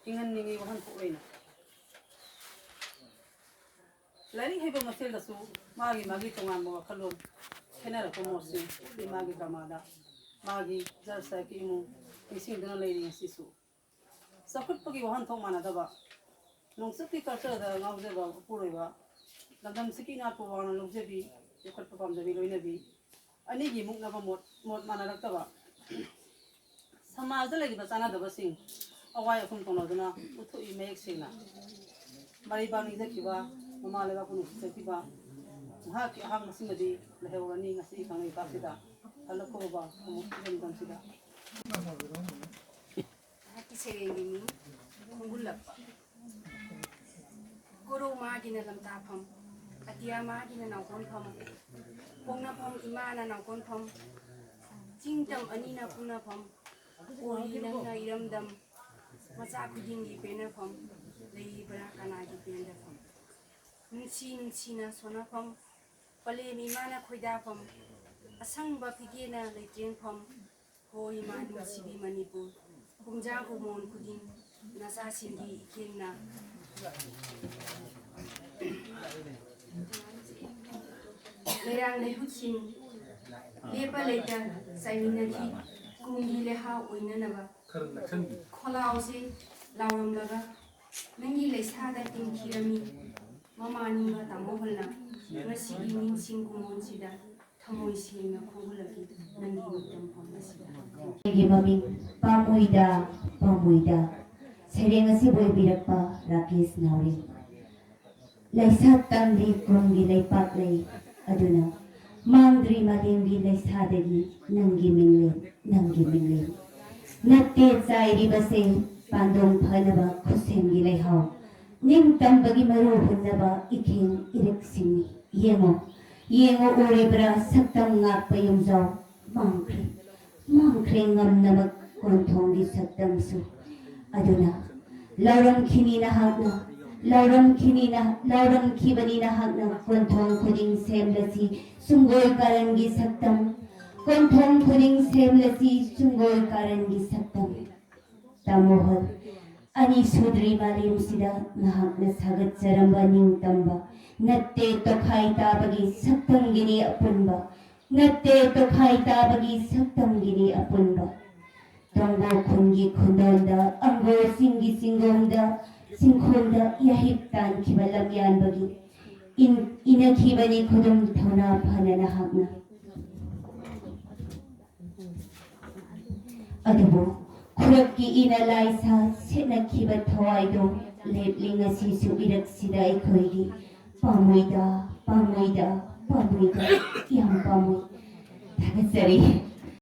ꯍꯤꯡꯍꯟꯅꯤꯡꯉꯤ ꯋꯥꯍꯟꯊꯣꯛ ꯂꯩꯅ꯫ ꯂꯥꯏꯔꯤꯛ ꯍꯩꯕ ꯃꯁꯦꯜꯗꯁꯨ ꯃꯥꯒꯤ ꯃꯥꯒꯤ ꯇꯣꯉꯥꯟꯕ ꯋꯥꯈꯜꯂꯣꯟ ꯈꯦꯠꯅꯔꯛꯄ ꯃꯣꯠꯁꯤꯡ ꯎꯠꯂꯤ ꯃꯥꯒꯤ ꯗ꯭ꯔꯃꯥꯗ꯫ ꯃꯥꯒꯤ ꯖꯔ ꯁꯥꯍꯦꯕꯀꯤ ꯏꯃꯨꯡ ꯅꯤꯡꯁꯤꯡꯗꯨꯅ ꯂꯩꯔꯤ ꯉꯁꯤꯁꯨ꯫ ꯆꯥꯎꯈꯠꯄꯒꯤ ꯋꯥꯍꯟꯊꯣꯛ ꯃꯥꯟꯅꯗꯕ, ꯅꯣꯡꯆꯨꯞꯀꯤ ꯀꯜꯆꯔꯗ ꯉꯥꯎꯖꯕ ꯃꯄꯨꯔꯣꯏꯕ, ꯂꯝꯗꯝꯁꯤꯒꯤ ꯏꯅꯥꯠꯄꯨ ꯋꯥꯡꯅ ꯂꯧꯖꯕꯤ, ꯌꯣꯛꯈꯠꯄ ꯄꯥꯝꯖꯕꯤ ꯂꯣꯏꯅꯕꯤ, ꯑꯅꯤꯒꯤ ꯃꯨꯛꯅꯕ ꯃꯣꯠ, ꯃꯣꯠ ꯃꯥꯟꯅꯔꯛꯇꯕ, ꯁꯃꯥꯖꯗ ꯂꯩꯔꯤꯕ ꯆꯥꯟꯅꯗꯕꯁꯤꯡ ꯑꯋꯥꯏ ꯑꯈꯨꯝ ꯇꯧꯅꯗꯨꯅ ꯎꯠꯊꯣꯛꯏ ꯃꯌꯦꯛ ꯁꯦꯡꯅ꯫ ꯃꯔꯩꯕꯥꯛ ꯅꯤꯡꯖꯈꯤꯕ, ꯃꯃꯥ ꯂꯩꯕꯥꯛꯄꯨ ꯅꯨꯡꯁꯤꯖꯈꯤꯕ ꯃꯍꯥꯛꯀꯤ ꯑꯍꯥꯡꯕꯁꯤꯃꯗꯤ ꯂꯩꯍꯧꯔꯅꯤ ꯉꯁꯤꯒꯤ ꯀꯪꯂꯩꯄꯥꯛꯁꯤꯗ꯫ ꯍꯜꯂꯛꯄ ꯎꯕ ꯑꯃꯨꯛ ꯏꯔꯝꯗꯝꯁꯤꯗ꯫ ꯃꯍꯥꯛꯀꯤ ꯁꯩꯔꯦꯡꯒꯤ ꯃꯤꯡ ꯈꯣꯡꯒꯨꯜꯂꯛꯄ꯫ ꯀꯣꯔꯧ ꯃꯥꯒꯤꯅ ꯂꯝꯇꯥꯐꯝ, ꯑꯇꯤꯌꯥ ꯃꯥꯒꯤꯅ ꯅꯥꯎꯀꯣꯟꯐꯝ, ꯄꯣꯛꯅꯐꯝ ꯏꯃꯥꯅ ꯅꯥꯎꯀꯣꯟꯐꯝ, ꯆꯤꯡ ꯇꯝ ꯑꯅꯤꯅ ꯄꯨꯅꯐꯝ, ꯑꯣꯏꯔꯤ ꯅꯪꯅ ꯏꯔꯝꯗꯝ, ꯃꯆꯥ ꯈꯨꯗꯤꯡꯒꯤ ꯄꯦꯟꯅꯐꯝ, ꯂꯩꯔꯤꯕ꯭ꯔꯥ ꯀꯅꯥꯒꯤ ꯄꯦꯟꯗꯐꯝ? ꯅꯨꯡꯁꯤ ꯅꯨꯡꯁꯤꯅ ꯁꯣꯟꯅꯐꯝ, ꯄꯂꯦꯝ ꯏꯃꯥꯅ ꯈꯣꯏꯗꯥꯐꯝ, ꯑꯁꯪꯕ ꯐꯤꯒꯦꯅ ꯂꯩꯇꯦꯡꯐꯝ, ꯍꯣ ꯏꯃꯥ ꯅꯨꯡꯁꯤꯕꯤ ꯃꯅꯤꯄꯨꯔ, ꯀꯨꯝꯖꯥ ꯀꯨꯃꯣꯟ ꯈꯨꯗꯤꯡ ꯅꯆꯥꯁꯤꯡꯒꯤ ꯏꯀꯦꯡꯅ꯫ ꯂꯩꯔꯥꯡ ꯂꯩꯍꯨꯠꯁꯤꯡ ꯂꯦꯞꯄ ꯂꯩꯇ ꯆꯥꯏꯃꯤꯟꯅꯈꯤ, ꯀꯨꯝꯒꯤ ꯂꯩꯍꯥꯎ ꯑꯣꯏꯅꯅꯕ꯫ ꯈꯣꯜꯂꯥꯎꯁꯦ ꯂꯥꯎꯔꯝꯂꯒ ꯅꯪꯒꯤ ꯂꯩꯁꯥꯗ ꯇꯤꯡꯈꯤꯔꯝꯃꯤ꯫ ꯃꯃꯥꯅꯤꯡꯕ ꯇꯥꯃꯣ ꯍꯣꯜꯅ ꯉꯁꯤꯒꯤ ꯅꯤꯡꯁꯤꯡ ꯀꯨꯝꯑꯣꯟꯁꯤꯗ ꯊꯃꯣꯏ ꯁꯦꯡꯅ ꯈꯣꯡꯒꯨꯜꯂꯛꯏ ꯅꯪꯒꯤ ꯃꯤꯇꯝꯐꯝ ꯑꯁꯤꯗ꯫ ꯑꯩꯒꯤ ꯃꯃꯤꯡ ꯄꯥꯝꯃꯨꯏꯗ, ꯄꯥꯝꯃꯨꯏꯗ꯫ ꯁꯩꯔꯦꯡ ꯑꯁꯤꯕꯨ ꯏꯕꯤꯔꯛꯄ ꯔꯥꯀꯦꯁ ꯅꯥꯎꯔꯦꯝ꯫ ꯂꯩꯁꯥ ꯇꯝꯕꯤ ꯀꯨꯝꯒꯤ ꯂꯩꯄꯥꯛ ꯂꯩ ꯑꯗꯨꯅ ꯃꯥꯡꯗ꯭ꯔꯤ ꯃꯥꯂꯦꯝꯒꯤ ꯂꯩꯁꯥꯗꯒꯤ ꯅꯪꯒꯤ ꯃꯤꯡꯂꯦꯟ, ꯅꯪꯒꯤ ꯃꯤꯡꯂꯦꯟ꯫ ꯅꯠꯇꯦ ꯆꯥꯏꯔꯤꯕꯁꯦ ꯄꯥꯟꯗꯣꯡ ꯐꯅꯕ ꯈꯨꯠꯁꯦꯝꯒꯤ ꯂꯩꯍꯥꯎ, ꯅꯤꯡꯇꯝꯕꯒꯤ ꯃꯔꯨ ꯍꯨꯟꯅꯕ ꯏꯈꯦꯡ ꯏꯔꯤꯛꯁꯤꯡꯅꯤ꯫ ꯌꯦꯡꯉꯣ, ꯌꯦꯡꯉꯣ, ꯎꯔꯤꯕ꯭ꯔꯥ ꯁꯛꯇꯝ ꯉꯥꯛꯄ ꯌꯨꯝꯖꯥꯎ? ꯃꯥꯡꯈ꯭ꯔꯦ, ꯃꯥꯡꯈ꯭ꯔꯦ ꯉꯝꯅꯃꯛ ꯀꯣꯟꯊꯣꯡꯒꯤ ꯁꯛꯇꯝꯁꯨ꯫ ꯑꯗꯨꯅ ꯂꯥꯎꯔꯝꯈꯤꯅꯤ ꯅꯍꯥꯛꯅ, ꯂꯥꯎꯔꯝꯈꯤꯅꯤ ꯅꯍ-, ꯂꯥꯎꯔꯝꯈꯤꯕꯅꯤ ꯅꯍꯥꯛꯅ, ꯀꯣꯟꯊꯣꯡ ꯈꯨꯗꯤꯡ ꯁꯦꯝꯂꯁꯤ ꯁꯨꯡꯒꯣꯏ ꯀꯥꯔꯟꯒꯤ ꯁꯛꯇꯝ, ꯀꯣꯟꯊꯣꯡ ꯈꯨꯗꯤꯡ ꯁꯦꯝꯂꯁꯤ ꯁꯨꯡꯒꯣꯏ ꯀꯥꯔꯟꯒꯤ ꯁꯛꯇꯝ꯫ ꯇꯥꯃꯣ ꯍꯣꯏ, ꯑꯅꯤ ꯁꯨꯗ꯭ꯔꯤ ꯃꯥꯂꯦꯝꯁꯤꯗ ꯅꯍꯥꯛꯅ ꯁꯥꯒꯠꯆꯔꯝꯕ ꯅꯤꯡꯇꯝꯕ ꯅꯠꯇꯦ ꯇꯣꯈꯥꯏ ꯇꯥꯕꯒꯤ ꯁꯛꯇꯝꯒꯤꯅꯤ ꯑꯄꯨꯟꯕ, ꯅꯠꯇꯦ ꯇꯣꯈꯥꯏ ꯇꯥꯕꯒꯤ ꯁꯛꯇꯝꯒꯤꯅꯤ ꯑꯄꯨꯟꯕ꯫ ꯇꯣꯡꯕꯣ ꯈꯨꯟꯒꯤ ꯈꯨꯟꯗꯣꯟꯗ, ꯑꯪꯒꯣꯔꯁꯤꯡꯒꯤ ꯆꯤꯡꯒꯣꯡꯗ, ꯆꯤꯡꯈꯣꯡꯗ ꯌꯥꯍꯤꯞ ꯇꯥꯟꯈꯤꯕ ꯂꯝꯌꯥꯟꯕꯒꯤ ꯏꯟ-, ꯏꯅꯈꯤꯕꯅꯤ ꯈꯨꯗꯨꯝ ꯊꯧꯅꯥ ꯐꯅ ꯅꯍꯥꯛꯅ꯫ ꯑꯗꯨꯕꯨ ꯈꯨꯔꯛꯀꯤ ꯏꯅ ꯂꯥꯏꯁꯥ ꯁꯦꯠꯅꯈꯤꯕ ꯊꯋꯥꯏꯗꯣ ꯂꯦꯞꯂꯤ ꯉꯁꯤꯁꯨ ꯏꯔꯛꯁꯤꯗ ꯑꯩꯈꯣꯏꯒꯤ꯫ ꯄꯥꯝꯃꯣꯏꯗ, ꯄꯥꯝꯃꯣꯏꯗ, ꯄꯥꯝꯃꯣꯏꯗ, ꯌꯥꯝ ꯄꯥꯝꯃꯣꯏ꯫ ꯊꯥꯒꯠꯆꯔꯤ꯫